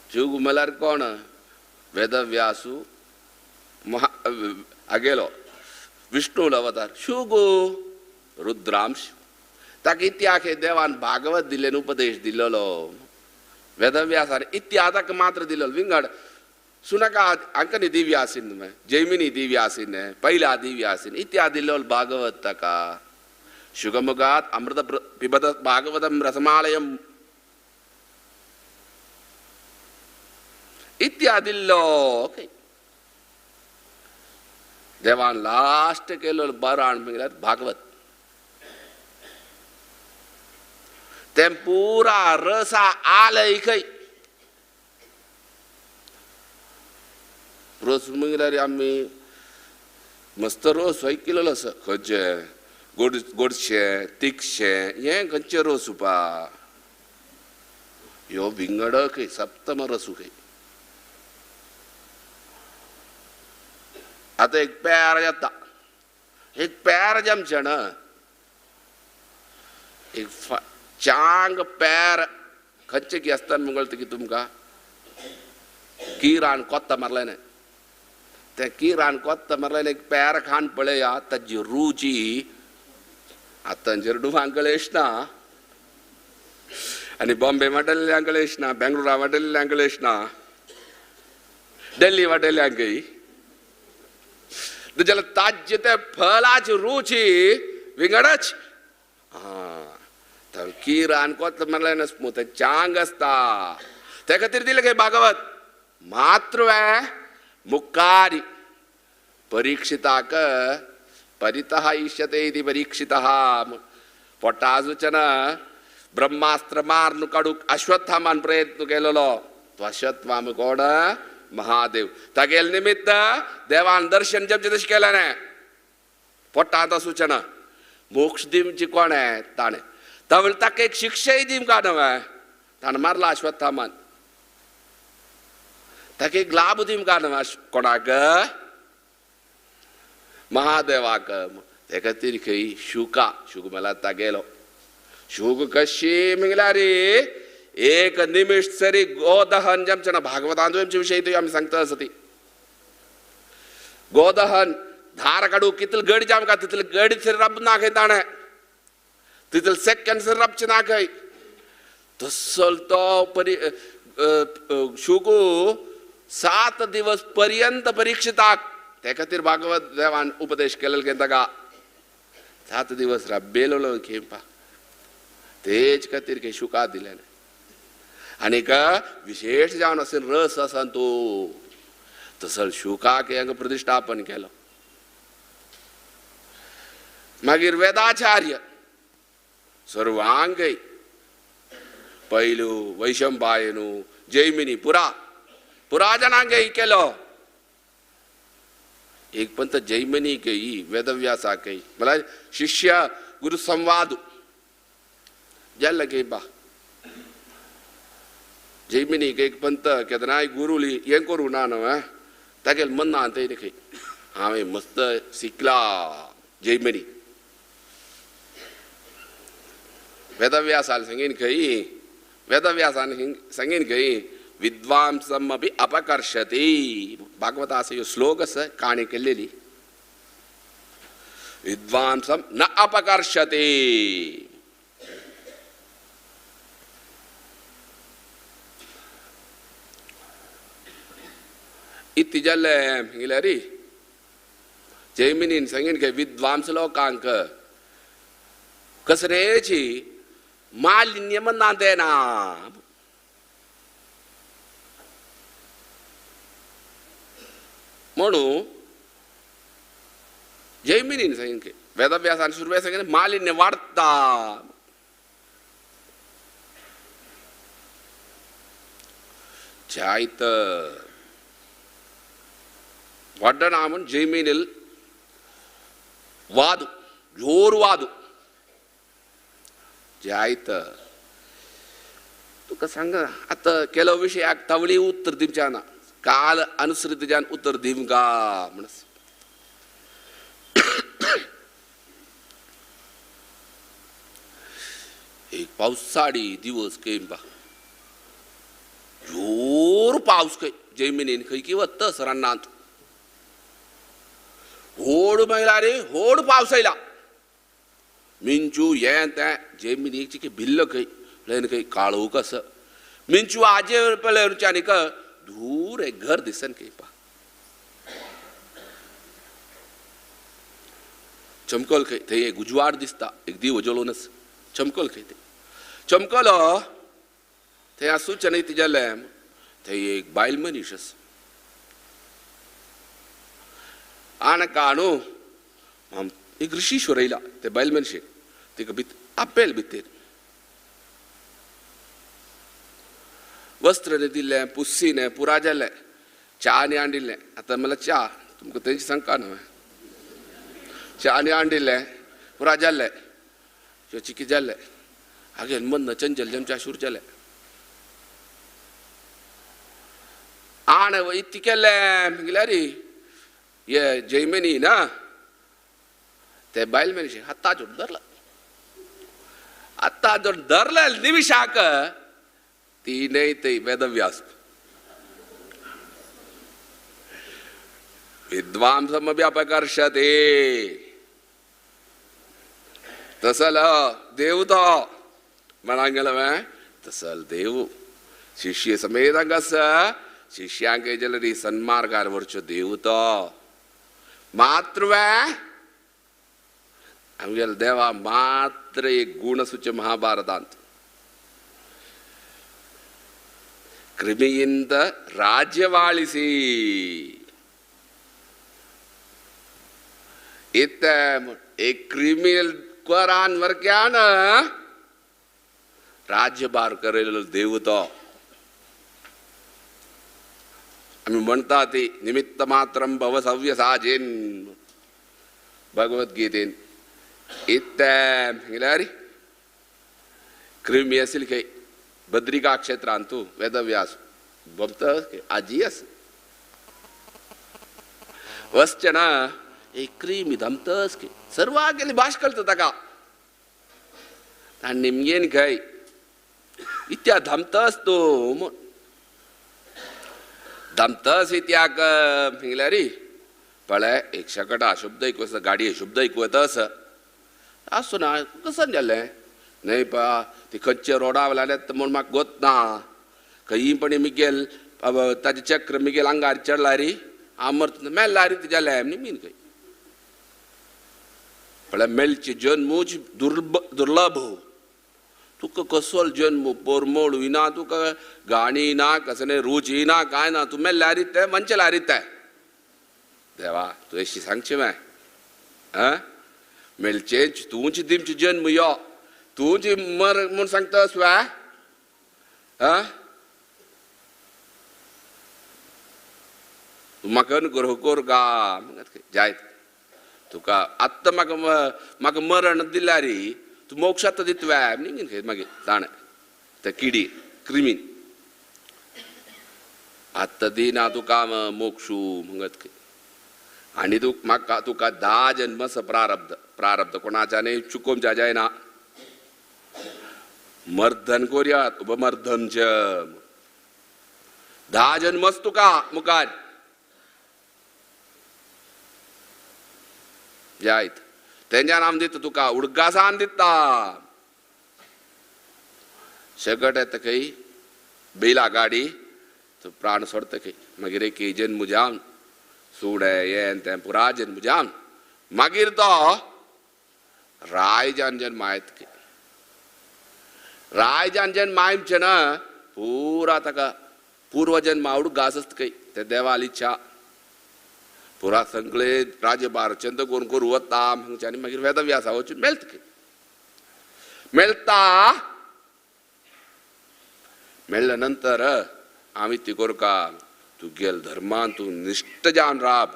शुकू म्हळ्यार कोण? वेदव्यासू महा आगेलो विष्णूलो अवतार शुकू रुद्रांश ताका इत्याक देवान भागवत दिल्ले उपदेश दिल्लो वेदव्यासान इत्या ताका मात्र दिल्लो विंगड सुनका अंकनी दिव्य आसिन जैमिनी दिव्य आसिन पहिला दिव्य आसिन इत्या दिल्लो भागवत ताका. शुगमुगात अमृत पिबत भागवतम रसमालयम इत्या दिल्लो. देवान लास्ट केलो बराण म्हणल्यार भागवत तें पुरा रसा आलय खंय रोस म्हणल्यार आमी मस्त रोस हय केलेलो आसा खंयचे गोड गोडशें तिखशें हें खंयचें रोस उपा ह्यो विंगड खंय सप्तम रसू खंय. आतां एक पेर जाता एक पेर जमचें ना एक चांग पेर खंयचे की आसता मुगळ की तुमकां किरान कोत्ता मारलें न्हय तें किरान कोत्ता मारलें एक पेर खान पळया ताजी रुची आतां झेरडुवांक ना आनी बॉम्बे वाटेल्ल्यांक ना बेंगलोरा वाटेल्ल्यांक ना दिल्ली वाटेल्ल्यांकय जाल्यार ताज्जे ते फळाची रुची विंगडच. आं किरान कोत्ता मारलें न्हय तें चांग आसता ते खातीर दिलें खंय भागवत मात्र मुखारी परीक्षिताक परितः इष्यते इति परीक्षितः पोटासूचन ब्रह्मास्त्र मारून काडूंक अश्वत्थामान प्रयत्न केलेलो तो अश्वत्थाम कोण? महादेव. तागेले निमित्त देवान दर्शन जमचें तशें केलें न्हय पोटांत आसूचें मोक्ष दिवची कोण ताणें तावळ ताका एक शिक्षाय दिवंक न्हय ताणें मारला अश्वत्थामान ताका एक लाभ दिवंक न्हय कोणाक? महादेवाक. ते खातीर खंय शुका शुक म्हळ्यार तागेलो शुक कशी म्हणल्यार एक निमिष सरी गोदहन जमचें ना भागवतांत आमचे विशय आमी सांगता आसा ती गोदहन धार काडूं कितले गडी आमकां तितले गडी सरी रब ना खंय ताणें तितले सेकंड सरी रबचें ना खंय तसो तो परी शुकू 7 दिवस पर्यंत परीक्षिताक ते खातीर भागवत देवान उपदेश केलेलो की ताका 7 दिवस राबेलो खेपा तेच खातीर के शुका दिलें आनीक विशेष जावन असेल रस आसा तो तसल शुकाक हांगा प्रतिष्ठापन केलो. मागीर वेदाचार्य सर्वांगय पैलू वैशंपायनू जैमिनी पुरा पुरा जनांगय केलो. एक पंत जैमिनी कई वेदव्यासा कई मला शिष्य गुरु संवाद जाल के बा जैमिनी एक पंत केदनाय गुरुली हें करूं ना न्हय तागेल मन्ना तें खंय हांवें मस्त शिकला जैमिनी वेदव्यासान सांगीन खंय वेदव्यासान सांगीन खंय विद्वांसम अपि अपकर्षति भागवतास ह्यो श्लोक आसा काणी केल्लेली विद्वांसम न अपकर्षति. इत्ती जालें म्हणल्यार जैमिनीन सांगीन खंय विद्वांस लोकांक कसरेची मालिन्य मन्ना देना. म्हणून जैमिनीन सांगीन खंय वेदव्यासान सुरवे सांगीन मालिन्य वाडता. जायत वाडना म्हूण जैमिनील वाद जोर वाद जायत तुका सांग आतां केलो विशयाक तावळी उत्तर दिवच्या ना काल अनुसृत उत्तर दिवंका म्हण एक पावसाळी दिवस केंपा जोर पावस खंय जैमिनीन खंय की वत्त सरांनांत होड मेळ्ळा रे होड पावस आयला मिंचू हें तें जैमिनीक चिके भिल्ल खंय पळयन खंय काळोख आसा मिंचू आजे पळयच्या आनीक दूर एक घर दिसन खंय पा चमकल खंय थंय एक उजवाड दिसता एक दिवो जळोवन चमकल खंय तें चमकलो थंय आसूचें न्हय तिजेलें थंय एक बायल मनीस आसा आणका न्हू एक ऋषीश्वर येयला ते बायल मनशेक तिका भितर आपेल भितर वस्त्र न्ही दिलें पुस्सी न्ही पुरा जालें च्या न्ही हाडिल्लें आतां म्हणल्यार च्या तुमकां तेंची सांगता न्हय च्या न्ही हाडिल्लें पुरा जालें चिकी जालें आगे मन चंचल जमच्या शूर जालें आण इत्ती केलें म्हणल्यार ये जैमिनी ना ते बायल मनशे हाताचोर धरला हाताचोर धरले निमिशाक ती न्हय ती वेदव्यास विद्वांसम अपि अपकर्षते तसल देव तो म्हणांक गेलो तसल देव शिष्य समेत हांगा शिष्यांक जाल्यार सन्मार्गार व्हरचो देव तो मातृवे आमगेले देवा मात्र एक गुण आसूचे महाभारतांत ಕ್ರಿಮಿಯಿಂದ ರಾಜ್ಯವಾಳಿಸಿ ಇತ್ತ एक क्रिमिनल करान वर्क्यान राज्यभार करेलो देव तो. आमी म्हणटा ती निमित्त मात्रम भव सव्यसाचीन भगवद्गीतेन इत्त म्हणल्यार क्रिमी आशिल्ली खंय बद्रिका क्षेत्रांतू वेदव्यास भक्त आजी आस वसचें ना एक क्रिमी धमतस की सर्वां गेली भाश कळटा ताका आनी निमगेन खंय इत्या धमतस तूं म्हूण धमतस इत्याक म्हणल्यार पळय एक शकटा शुब्द ऐकू आसा गाडये शुब्द ऐकू येता आसा आसूं ना कशें जालें न्हय पा ती खंयच्या रोडा वयल्यान येता म्हूण म्हाका गोत ना खंयी पण मिगेल ताजे चक्र मिगेल अंगार चडला री आमर्त मेल्ला री जालें न्ही मीन खंय म्हळ्यार मेळचे जन्मूच दुर्लभ तुका कसलो जन्म पोरमोळ ना तुका गाणी ना कसले रुची ना काय ना तूं मेल्ल्या रित मनचेला रित देवा तूं अशी सांगची माय आं मेळचेच तूंच दिमचे जन्म यो तूंच मर म्हूण सांगता स्वा आं तूं म्हाका अनुग्रह कर गा जायत तुका आत्तां म्हाका म्हाका मरण दिल्यार तूं मोक्ष आतां दितवे न्ही मागीर ताणें त्या किडी क्रिमीन आत्तां दिना तुका मोक्षू म्हणत खंय आनी तूं म्हाका तुका 10 जन्म प्रारब्ध प्रारब्ध कोणाच्यान चुकोवच्या जायना मर्दन कोरयात उपमर्दन च 10 जन्मच तुका मुखार जायत तेंच्यान आम दिता तुका उडगासान दिता शेगट येता खंय बेला गाडी तूं प्राण सोडता खंय मागीर एक जन्म जावन सुडे हें तें पुरा जन्म जावन मागीर तो रायजान जन्म आयत खंय रायजान जन्म आयचें ना पुरा ताका पूर्वजन्म उडगास आसता खंय ते देवाली इच्छा पुरा सगळे राज्यभार चंद कोण करू वता हांगचे आनी मागीर वेदव्यासा वचून मेळटा खंय मेळटा मेळ्ळ्या नंतर आमी ती कोरका तूं गेल धर्मान तूं निश्ठ जावन राब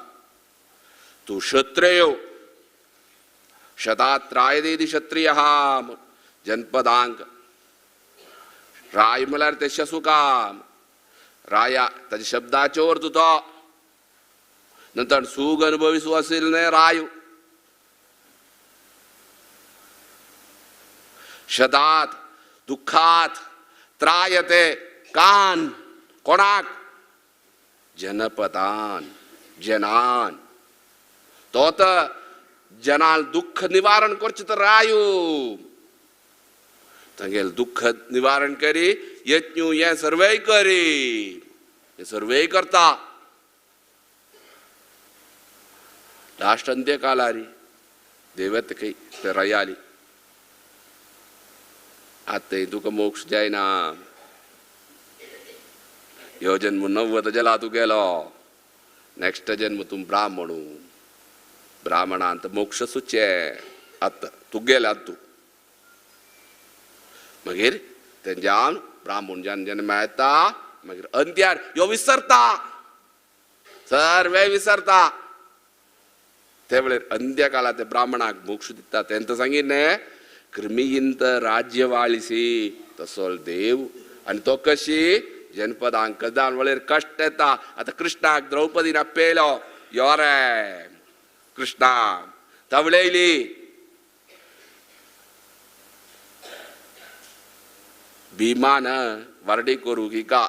तूं क्षत्रिय शतात्रायदेदी क्षत्रिय जनपदांक राय म्हळ्यार ते शसुकाम राया ताच्या शब्दाचेर तूं तो नंतर सुख अनुभवी सु असेल न्हय राय शतात दुःखात त्रायते कान कोणाक जनपदान जनान तो तर जनान दुःख निवारण करचें तर रायू तांगेल दुःख निवारण करी यज्ञ हें सर्वय करी हें सर्वय करता लास्ट अंत्यकालारी देवत खंय ते रयाली आतां तुका मोक्ष जायना ह्यो जन्म 90 जला तूं गेलो नेक्स्ट जन्म तूं ब्राह्मणू ब्राह्मणांत मोक्ष सुचे आतां तूं गेला तूं मागीर तेंच्यान ब्राह्मण जन जन्म येता मागीर अंत्यार ह्यो विसरता सर्वे विसरता ते वेळेर अंत्यकाला ते ब्राह्मणाक मोक्ष दिता तेंकां सांगिल्लें क्रिमियंत राज्यवाळिसी तसो देव आनी तो कशी जनपदांक दान वळेर कश्ट येता आतां कृष्णाक द्रौपदीन आपयलो यो रे कृष्णा तवळयली भीमान वरडी करूंक हिका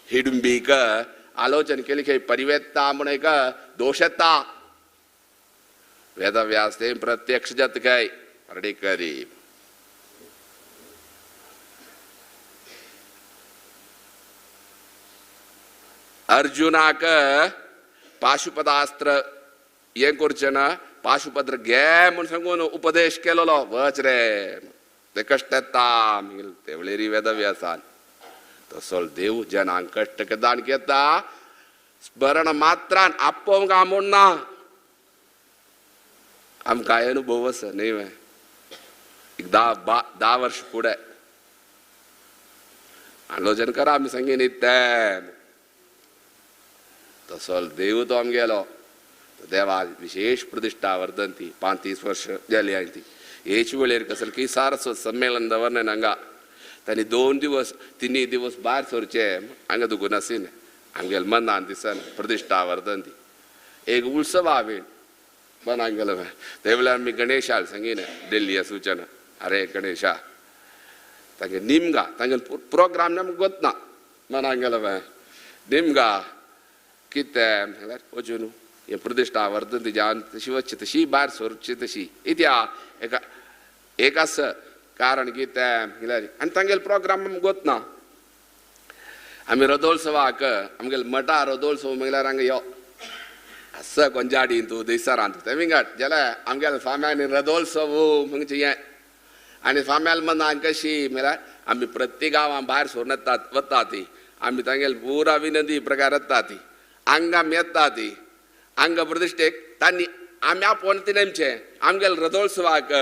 हिडुंबीक आलोचन केली खंय परिवेत्ता म्हण एक दोश येता वेदव्यास ते प्रत्यक्ष जाता काय वरडी करी अर्जुनाक पाशुपदास्त्र हें करचें ना पाशुपत्र घे म्हूण सांगून उपदेश केलोलो वच रे ते कश्ट येता ते वेळेरी वेदव्यासान तसो देव जनांक कश्ट केदान घेता स्मरण मात्रान आपोवंक आमोण ना आमकां अनुभव आसा न्ही एक 10 वर्ष फुडें आलोचन करा आमी सांगी न्ही तें तसो देव तो आमगेलो देवा विशेष प्रतिष्ठा वर्धंती 35 वर्ष जाली हांवें ती हेच वेळेर कसल की सारस्वत संमेलन दवरलें हांगा तांणी 2 दिवस 3 दिवस भायर सरचे हांगा दुखून आशिल्लें आमगेले मनान दिसना प्रतिष्ठा वर्धंती एक उत्सव हांवें मनान गेलो ते वेळार आमी गणेशाल सांगिलें दिल्ली सूचना अरे गणेशा तांगे निमगा तांगे प्रोग्राम आमकां गोतना मनान गेलो निमगा कितें म्हणल्यार वचून न्हू हें प्रतिष्ठा वर्धंती जावन तशी वचची तशी भायर सरची तशी इत्या एका एक आसा कारण कितें म्हणल्यार आनी तांगेले प्रोग्राम आमकां गोतना आमी रथोत्सवाक आमगेले मठा रथोत्सव म्हळ्यार हांगा यो आसा कोंजाडीन तूं देसारांत तें विंगड जाल्यार आमगेले स्वाम्यांनी रथोत्सव म्हणजे हें. आनी स्वाम्याल मनान कशी म्हळ्यार आमी प्रत्येक गांवां भायर सरून येतात वता ती आमी तांगेले पुरा विनंती प्रकार येता ती हांगा आमी येता ती हांगा प्रतिश्ठेक तांणी आमी आपोवन ती नेमचें आमगेले रथोत्सवाक.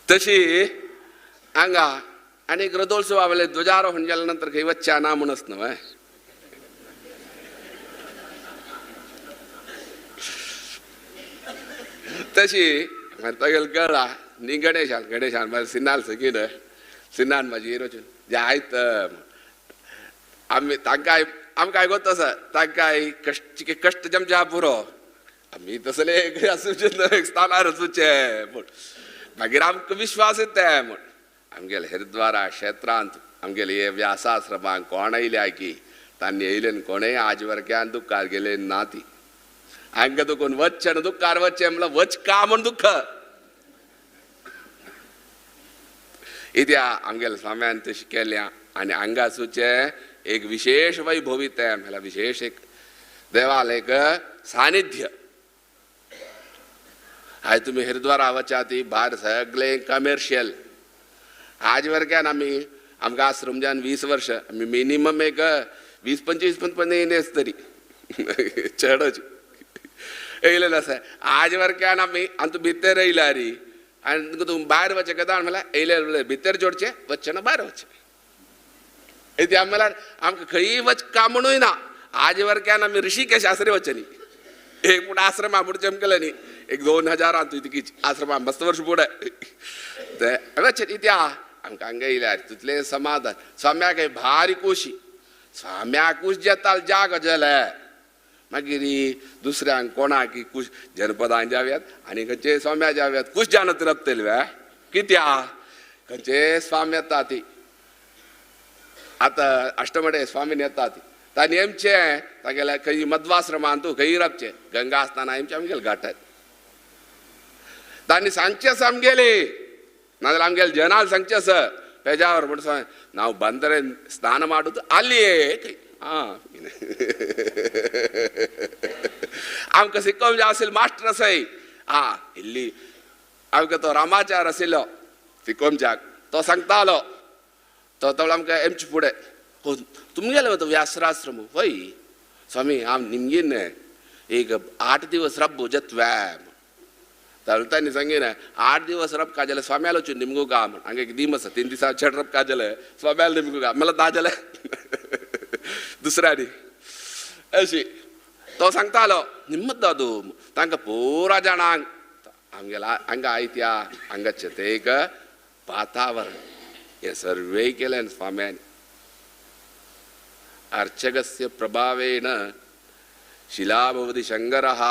तशी हांगा आनी एक रथोत्सवा वेळेर ध्वजारोहण जाल्या नंतर खंय वच्च्या ना म्हणच न्हय. तशी मागीर तागेले कळ्ळा न्ही गणेशान गणेशान मागीर सिन्हान सगळी न्हय सिन्हान म्हाजी वचून जे आयत आमी तांकां आमकां आयकोत आसा तांकां कश्ट कश्ट जमच्या पुरो आमी तसले आसूचे न्हय स्थानार वचूचे म्हूण. मागीर आमकां विश्वास येता म्हूण आमगेले हरिद्वारा क्षेत्रांत आमगेले हे व्यासाश्रमांत कोण येयल्या की तांणी येयले कोणेय आज वर्ग्यान दुख्खार गेले ना ती हांकां दुखून वच्चें न्हू दुख्खार वच्चें म्हणल्यार वच का म्हूण दुख्ख. इत्या आमगेले स्वाम्यान तशें केल्या आनी हांगासूचें एक विशेष वैभवी तें म्हणल्यार विशेष एक देवाल एक सानिध्य. आयज तुमी हरिद्वारा वचा ती भायर सगळें कमर्शियल. आज वर्ग्यान आमी आमकां आश्रम जावन 20 वर्ष आमी मिनिमम एक 20-25 पण येयलेच तरी चडच येयलेले आसा. आज वर्ग्यान आमी आनी तूं भितर येयल्या री आनी तूं भायर वचें कदा म्हणल्यार येयले भितर जोडचें वचचें ना भायर वचचें. इत्या म्हणल्यार आमकां खंयी वच का म्हणूय ना. आज वर्ग्यान आमी ऋषिकेश आश्रम वचचें न्ही एक पूण आश्रमा फुडें चमकले न्ही एक 2000 तितकी आश्रमा मस्त वर्ष फुडें ते वचचें. इत्या आमकां हांगा येयल्यार तितलें समाधान. स्वाम्याक भारी खोशी स्वाम्याकूच जेताल जाग जाले मागीर दुसऱ्यांक कोणाक कुश जनपदान जाव्यात आनी खंयचे स्वाम्या जाव्यात कुश जानत रपतले वे कित्या खंयचे स्वामी येता ती आतां अष्टमडे स्वामीन येता ती तांणी एमचें तागेल्या खंय मध्वाश्रमान तूं खंय रावचें गंगा आसतना एमचें आमगेले घाटात तांणी सांगचें आसा आमगेले नाजाल्यार आमगेले जनाल सांगचें आसा पेजावर म्हण सांग नांव बंदरे स्नान माडूत आली आं आमकां शिकोवंक जाय आशिल्लो मास्टर आसाय आं इल्ली आमकां तो रामाचार आशिल्लो शिकोवच्याक तो सांगतालो तो तो आमकां एमचे फुडें हो तुमगेले तो व्यासराश्रम वय स्वामी आम निमगीन एक 8 दिवस रब्बू जत्व्या तांणी सांगीन 8 दिवस रब का जाल्यार स्वाम्याला वचून निमगू गा म्हण हांगा एक दीम आसा 3 दिसा चड रब का जालें स्वाम्याला निमगू गा म्हणल्यार ना जालें दुसऱ्यांनी अशी तो सांगतालो निम्मत दादू तांकां पुरा जाणांक आमगेला हांगा आयत्या हांगाचें तें एक वातावरण हें सर्वेय केलें स्वाम्यान. अर्चकस्य प्रभावेन शिला भवति शंकरः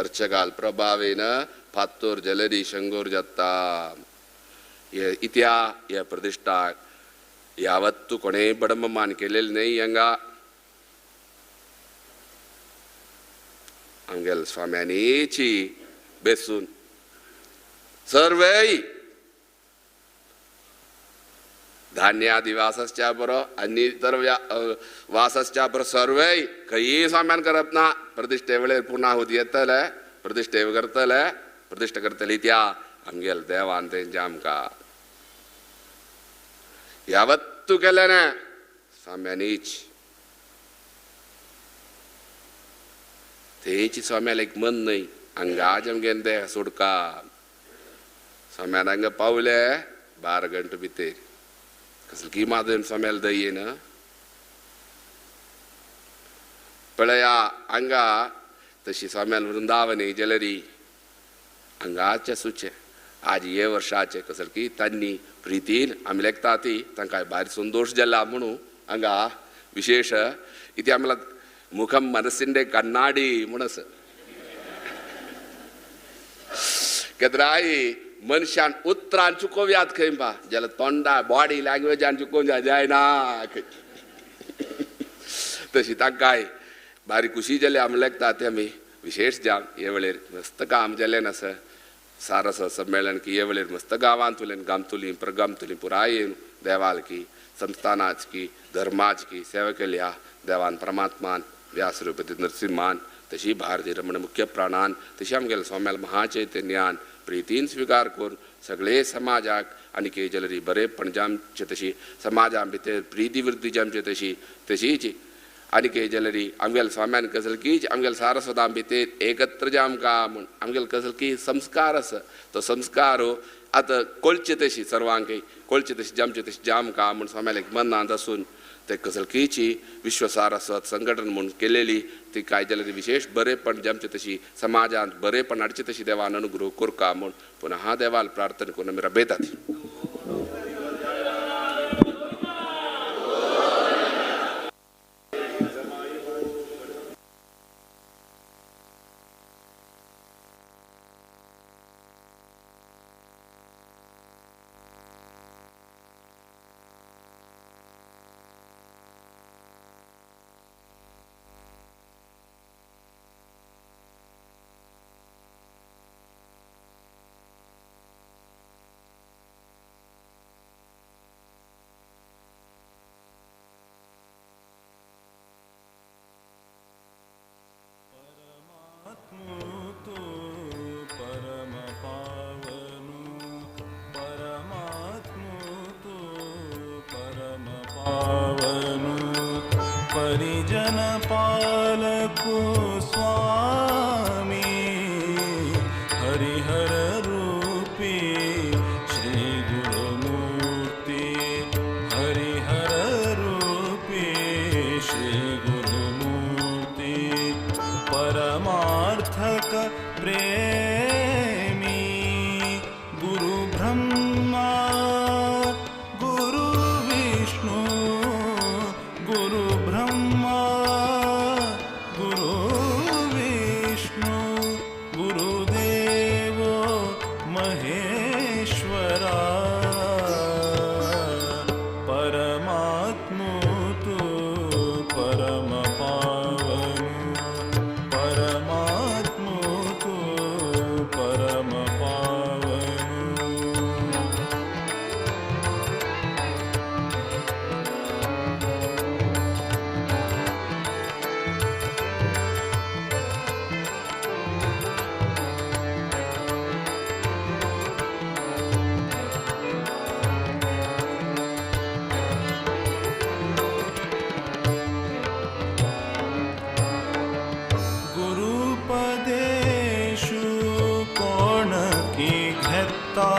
अर्चकाल प्रभावेन फातोर जलदी शंगोर जाता. इत्या ह्या प्रतिश्ठाक यावत्तू कोणेय बडममान केलेलें न्हय हांगा आमगेल्या स्वाम्यांनीची बेसून सर्वय धान्यादि वासश्चा बरो आनी इतर वासश्चा बरो सर्वय खंयी स्वाम्यान करप ना. प्रतिश्ठे वेळेर पुर्णाहुती येतले प्रतिश्ठे करतले प्रतिश्ठा करतले त्या आमगेले देवान तेंच्या आमकां यावत्तू केलें ना स्वाम्यानीच. तेची स्वाम्याला एक मन न्हय हांगाच आमगेले देह सोडका. स्वाम्यान हांगा पावले 12 घंटे भितर कसली की माधव स्वाम्याला दयेन पळया हांगा तशी स्वाम्यान वृंदावनी जलरी हांगाचे सुचे आज हे वर्षाचे कसल की तांणी प्रितीन आमी लेखता ती तांकां भायर संतोश जाला म्हणून हांगा विशेष इति आमला मुखम मनसिंडे कन्नाडी म्हूण आसा. केद्राय मनशान उतरान चुकोवयात खंय पा जाल्यार तोंडा बॉडी लँग्वेजान चुकोवंक जायना खंय. तशी तांकांय भारी खुशी जाली आमी लेखता ते आमी विशेष जाम हे वेळेर मस्त काम जालें आसा. सारस संमेलन की ये वेळेर मस्त गांवांतुल्यान गामतुली प्रगामतुली पुराय येवन देवालकी संस्थानाची धर्माची सेवा केल्या देवान परमात्मान व्यासरूपती नरसिंहान तशी भारती रमण मुख्य प्राणान तशी आमगेले स्वाम्याल महाचैतन्यान प्रितीन स्विकार करून सगळे समाजाक आनी केजलरी बरेपण जामचे तशी समाजा भितर प्रिती वृद्धी जामचे तशी तशीच आनी केजलरी आमगेले स्वाम्यान कसलकीच आमगेले सारस्वतां भितर एकत्र जामका म्हूण आमगेले कसलकी संस्कार आसा तो संस्कार आतां कोळचे तशी सर्वांकय कोळचे तशी जामचे तशी जामका म्हूण स्वाम्याले एक मनांत आसून ते कसलकीची विश्व सारस्वत संघटन म्हूण केलेली ती काय जाल्यार विशेष बरेपण जामचे तशी समाजांत बरेपण हाडचे तशी देवान अनुग्रह करका म्हूण पुनः देवाल प्रार्थना करून आमी रबेतात. परिजन पालकु स्वामी हरिहर रूपी श्री गुरुमूर्ति हरिहर रूपी श्री गुरुमूर्ति परमार्थक प्रेमी गुरु ब्रह्मा गुरु विष्णु गुरु ब्रह्मा गुरु विष्णु गुरुदेवो महेश्वरा परमात्मो तु परम पावन परमात्मो तु परम पावन. गुरुपदेशु कोण की घेता